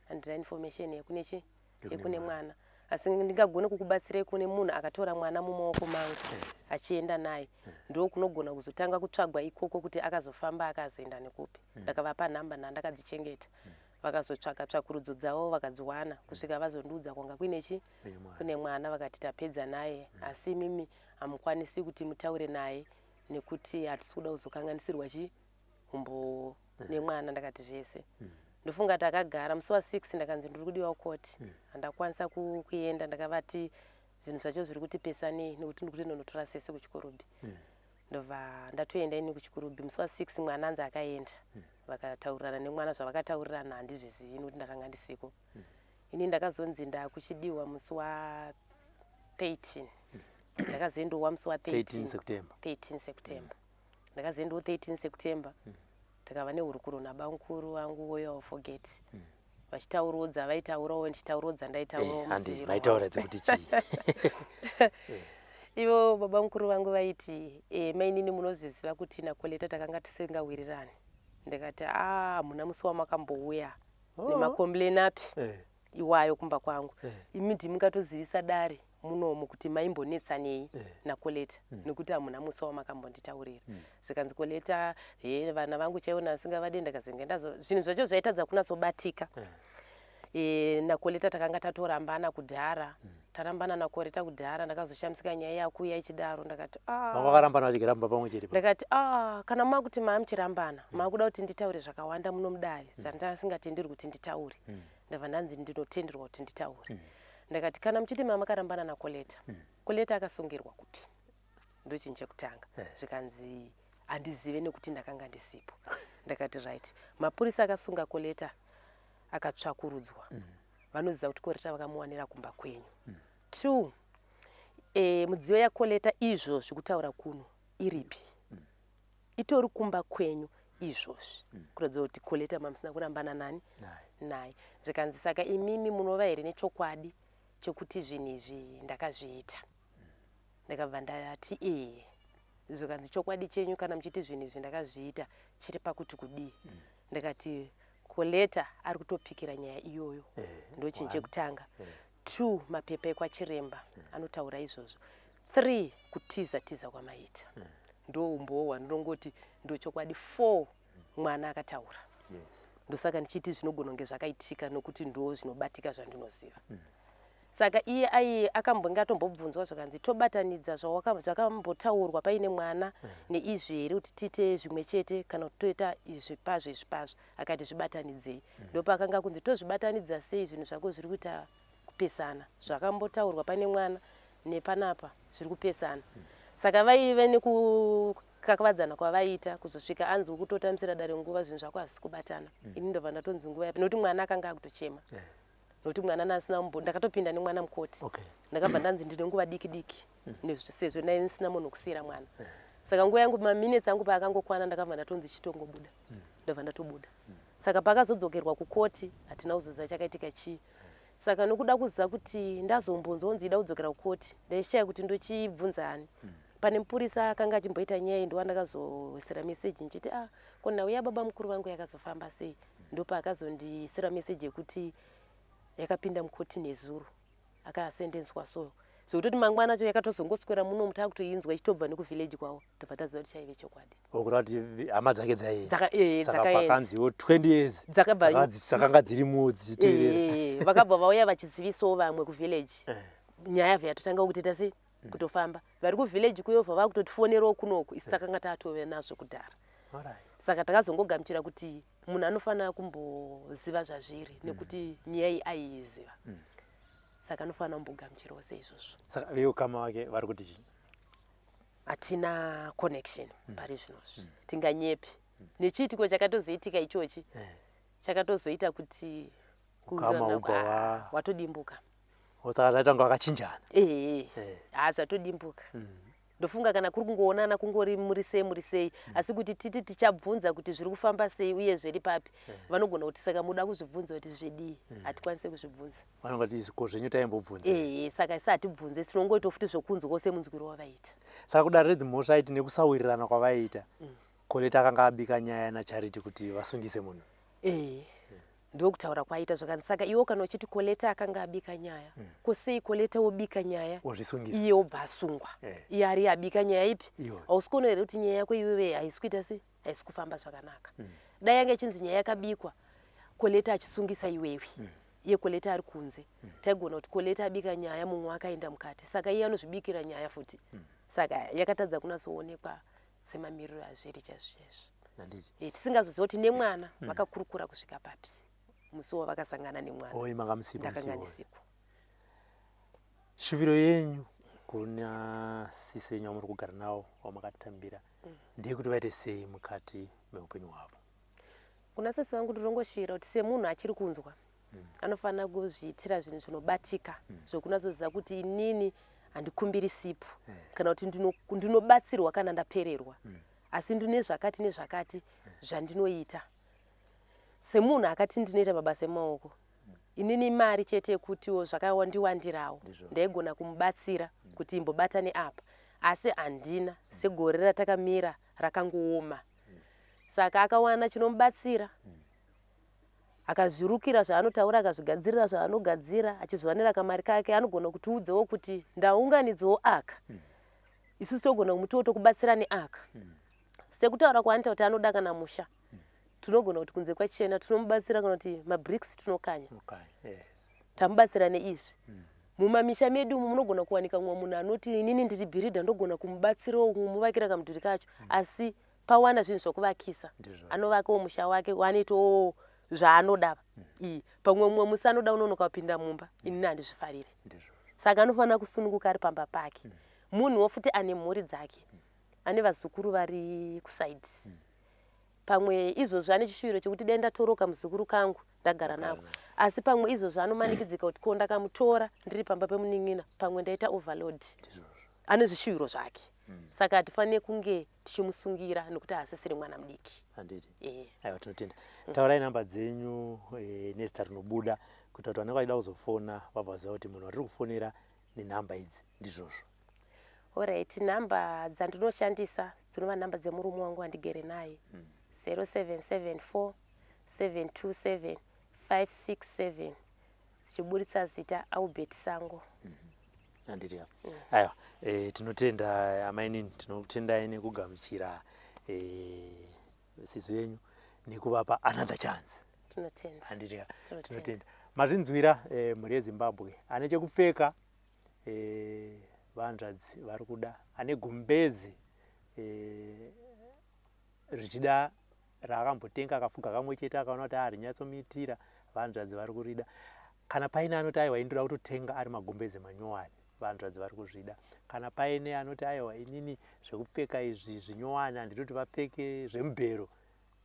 [SPEAKER 3] handina information yekune chi yekune mwana, asi ndingagone kukubatsirei kune munhu akatora mwana mumaoko mangu achienda naye, ndo kunogona kuzotanga kutsvagwa ikoko kuti akazofamba akazoenda nekupi. Ndakavapa nhamba, ndandakadzichengeta. Vakazotsvaka tsvakurudzo dzavo vakadziwana kusvika vazondiudza kwanga kuine chi kune mwana vakati tapedza naye asi imimi hamukwanisi kuti mutaure naye nekuti hatisi kuda kuzokanganisirwa chi humbowo nemwana. Ndakati zvese ndofunga takagara musi wa6 ndakanzi ndiri kudiwa kukoti handakwanisa kuenda. Ndakavati zvinhu zvacho zviri kuti pesanei nekuti ndiri kuti ndonotora sese kuchikorobhi. Ndobva ndatoenda ini kuchikurubhi musi wa6 mwana anzi akaenda. Vakataurirana nemwana zvavakataurirana handizvizivi nekuti ndakanga ndisiko. Ini ndakazonzi ndakuchidiwa musi wa13. Ndakazoendowa musi wa13
[SPEAKER 1] 13 September.
[SPEAKER 3] 13 September. Ndakazoendawo 13 September. Takava nehurukuro nabamukuru vangu woyo forget. Vachitaurawo dzavaitaurawo ndichitaurawo dzandaitaurawo
[SPEAKER 1] Handi musiviro maitaura dzekuti chii?
[SPEAKER 3] Ivo baba mukuru vangu vaiti mainini munozviziva kuti naKoleta takanga tisingawirirani. Ndikati a hamuna musi wamakambouya nemacomplain api iwayo kumba kwangu. Imi ndimungatozivisa dare munomu kuti maimbonetsanei naKoleta nekuti hamuna musi wamakambonditaurira. Zvikanzi Koleta he vana vangu chaivo ndasingavade ndakazenge ndazo zvinhu zvacho zvaitadza kunatsobatika. Nakoleta takanga tatorambana kudhara. Tarambana naKoreta kudhara ndakazoshamisika nyaya yakuya ichidaro ndakati
[SPEAKER 1] ah. Vanga vakarambana vachigara mumba pamwe chete.
[SPEAKER 3] Ndakati ah, kana makuti maamuchirambana maakuda kuti nditaure zvakawanda muno mudare zvandasingatenderwi kuti nditaure. Ndabva ndanzi ndinotenderwa kuti nditaure. Ndakati kana muchiti mamakarambana naKoleta, Koleta akasungirwa kupi? Ndochinhu chekutanga. Zvikanzi handizive nekuti ndakanga ndisipo. Ndakati right, mapurisa akasunga Koleta akatsvakurudzwa vanoziva kuti Koleta vakamuwanira kumba kwenyu. Two, mudziyo yaKoleta izvozvi kutaura kuno iripi? Itori kumba kwenyu izvozvi kuratidza kuti Koleta mamusina kurambana nani naye. Zvikanzi saka imimi munova here nechokwadi chekuti zvinhu izvi ndakazviita? Ndakabva ndati ee. Zvikanzi chokwadi chenyu kana muchiti zvinhu izvi ndakazviita chiri pakuti kudii? Ndakati Koleta ari kutopikira nyaya iyoyo. Ndo chinhu chekutanga. Two, mapepa ekwachiremba anotaura izvozvo. Three, kutiza tiza kwamaita ndo umbowo hwandinongoti ndo chokwadi. Four, mwana akataura. Ndosaka ndichiti zvinogona kunge zvakaitika nokuti ndo zvinobatika zvandinoziva. Saka iye ai akambonge atombobvunzwa zvakanzi tobatanidza zvakambotaurwa paine mwana neizvi here kuti tiite zvimwe chete kana kuti toita izvi pazvo izvi pazvo. Akati zvibatanidzei. Ndopakanga kunzi tozvibatanidza sei zvinhu zvako zviri kuita kupesana zvakambotaurwa paine mwana nepanapa zviri kupesana. Saka vaive nekukakavadzana kwavaiita kuzosvika anzi kutotambisira dare nguva zvinhu zvako hazvisi kubatana. Ini ndobva ndatonzi nguva yapi nokuti mwana akanga akutochema nokuti mwana nasina ndakatopinda nemwana mukoti. Ndakabva ndanzi ndine nguva diki diki sezvo ndaive ndisina munhu wekusiyira mwana. Saka nguva yangu maminutes angu paakangokwana ndakabva ndatonzi chitongobuda. Ndobva ndatobuda. Saka pakazodzokerwa kukoti hatina kuzoziva chakaitika chii. Saka nokuda kuziva kuti ndazombonzonzi ida kudzokera kukoti ndaishaya kuti ndochibvunza ani. Pane mupurisa akanga achimboita nyaya iyi ndowandakazoisira meseji ndichiti ah ko nhau yababa mukuru vangu yakazofamba sei? Ndopaakazondiisira meseji yekuti yakapinda mukoti nezuro akasendenswa so zvekutoti mangwana acho yakatozongoswera muno takutoinzwa ichitobva nekuvhileji kwavo tobva taziva kuti chaive chokwadi.
[SPEAKER 1] Kureva kuti hama dzake dzaienda. Saka
[SPEAKER 3] dzakaenda.
[SPEAKER 1] Pakanziwo 20 years dzakanga dzirimo dzichiteerera.
[SPEAKER 3] Vakabva vauya vachizivisawo vamwe kuvhileji. Nyaya yabva yatotanga kutoita sei kutofamba vari kuvhileji kuyobva vakutotifonerawo kunoku isu takanga tatove nazvo kudhara. Saka takazongogamuchira kuti munhu anofanira kumboziva zvazviri nekuti nyaya iyi aiiziva. Saka anofanira kumbogamuchirawo seizvozvo.
[SPEAKER 1] Saka veukama wake vari kuti chii?
[SPEAKER 3] Hatina connection pari zvinozvi tinganyepi nechiitiko chakatozoitika ichochi chakatozoita kuti
[SPEAKER 1] Ukama kuwirirana hubva
[SPEAKER 3] hwatodimbuka.
[SPEAKER 1] Saka zvaita kunge vakachinjana.
[SPEAKER 3] Ehe. Ha zvatodimbuka. Ndofunga kana kuri kungoonana kungori muri sei muri sei asi kuti titi tichabvunza kuti zviri kufamba sei uye zviri papi vanogona kuti saka muda kuzvibvunza kuti zvedii hatikwanisi kuzvibvunza.
[SPEAKER 1] Vanongati ko zvenyu taimbobvunza.
[SPEAKER 3] Ehe saka isi hatibvunze tinongoita futi zvokunzwawo semunzwiro wavaita.
[SPEAKER 1] Saka kudare redzimhosva aiti nekusawirirana kwavaiita Koleta akanga abika nyaya naCharity kuti vasungise munhu.
[SPEAKER 3] Ehe ndokutaura kwaita zvakanzi saka iwo kana uchiti Koleta akanga abika nyaya ko sei Koleta wobika nyaya
[SPEAKER 1] ozvisungisa
[SPEAKER 3] iye obva asungwa iye ari abika nyaya ipi? Hausi kuona here kuti nyaya yako iwewe haisi kuita sei haisi kufamba zvakanaka? Dai yanga ichinzi nyaya yakabikwa. Koleta achisungisa iwewe iye Koleta ari kunze. Taigona kuti Koleta abika nyaya, mumwe akaenda mukati, saka iye anozvibikira nyaya futi. Saka yakatadza kunatsoonekwa semamiriro azviri chaizvo chaizvo.
[SPEAKER 1] Handiti.
[SPEAKER 3] Tisingazoziva kuti nemwana vakakurukura kusvika papi musi wavakasangana nemwana.
[SPEAKER 1] Oi, manga musipo musi
[SPEAKER 3] Ndakanga
[SPEAKER 1] iwoyo?
[SPEAKER 3] ndisipo.
[SPEAKER 1] Shuviro yenyu kuna sisi venyu vamuri kugara navo, vamakatambira, ndeyekuti vaite sei mukati meupenyu hwavo?
[SPEAKER 3] Kuna sisi vangu ndinongoshuvira kuti semunhu achiri kunzwa, anofanira kuzviitira zvinhu zvinobatika, zvokunatsoziva kuti inini handikumbiri sipo kana kuti ndinobatsirwa kana ndapererwa, asi ndine zvakati nezvakati zvandinoita. Semunhu akati ndinoita mabasa emaoko, inini mari chete yekutiwo zvakawandiwandirawo, ndaigona kumubatsira kuti imbobata neapa, asi handina. Segore ratakamira rakangooma, saka akawana chinomubatsira, akazvirukira zvaanotaura, akazvigadzirira zvaanogadzira, achizviwanira kamari kake, anogona kutiudzawo kuti ndaunganidzawo aka, isusu togona kumutiwo tokubatsira neaka. Sekutaura kwaanoita kuti anoda kana musha, tinogona kuti kunze kwachena tinomubatsira, kana kuti mabricks tinokanya, tamubatsira neizvi. Mumamisha medu umu munogona kuwanika mumwe munhu anoti inini ndiri bhiridha, ndogona kumubatsirawo kumuvakira kamudhuri kacho, asi pawana zvinhu zvokuvakisa, anovakawo musha wake, waanoitawo zvaanoda. Iyi pamwe mumwe musi anoda unonoka kupinda mumba, inini handizvifarire. Saka anofanira kusununguka ari pamba pake. Munhuwo futi ane mhuri dzake, ane vazukuru vari kusaidi. Pamwe izvozvo ane chishuviro chekuti dai ndatoroka muzukuru kangu ndagara nako, asi pamwe izvozvo anomanikidzika kuti ko ndakamutora ndiri pamba pemunin'ina, pamwe ndaita overload. Ane zvishuviro zvake, saka hatifaniri kunge tichimusungira nekuti haasisiri mwana mudiki.
[SPEAKER 1] Handiti?
[SPEAKER 3] Eh.
[SPEAKER 1] Aiwa, tinotenda. Taurai namba dzenyu nezita rinobuda, kuita kuti vanenge vachida kuzofona vabva vaziva kuti munhu watiri kufonera nenhamba idzi ndizvozvo.
[SPEAKER 3] Alright, nhamba dzandinoshandisa dzinova nhamba dzemurume wangu wandigere naye, 0774 727 567, dzichiburitsa zita Albert Sango.
[SPEAKER 1] Handiti? Aiwa, tinotenda amainini, tinotendai nekugamuchira sisu yenyu nekuvapa another chance.
[SPEAKER 3] Tinotenda.
[SPEAKER 1] Handiti?
[SPEAKER 3] Tinotenda.
[SPEAKER 1] Tinotenda. Mazvinzwira, mhuri yeZimbabwe. Ane chekupfeka, vanzvadzi vari kuda. Ane gumbezi, zvichida raakambotenga akafuga kamwe chete, akaona kuti harinyatsomuitira, vanzvadzi vari kurida. Kana paine anoti aiwa, indoda kutotenga ari magumbeze manyowani, vanzvadzi vari kuzvida. Kana paine anoti aiwa, inini zvekupfeka izvi zvinyowani handidi kuti vapfeke zvemubhero,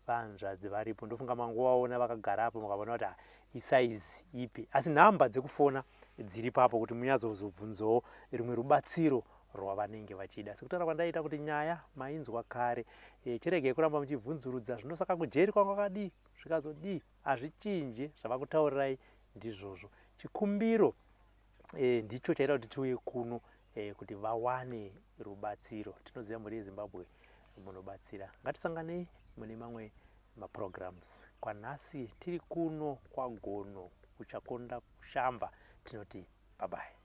[SPEAKER 1] vanzvadzi varipo. Ndofunga mangovaona vakagara apo, mukavaona kuti isaizi ipi, asi nhamba dzekufona dziri papo kuti munyatsozobvunzawo rimwe rubatsiro rwavanenge vachida. Sekutaura kwandaita kuti nyaya mainzwa kare, chiregei kuramba muchibvunzurudza zvinosaka kujeri kwanga kwakadii, zvikazodii, hazvichinje. Zvavakutaurirai ndizvozvo. Chikumbiro ndicho chaita kuti tiuye kuno, kuti vawane rubatsiro. Tinoziva mhuri yeZimbabwe munobatsira. Ngatisanganei mune mamwe maprograms. Kwanhasi tiri kuno kwaGono, kuChakonda, kuShamba. Tinoti bye bye.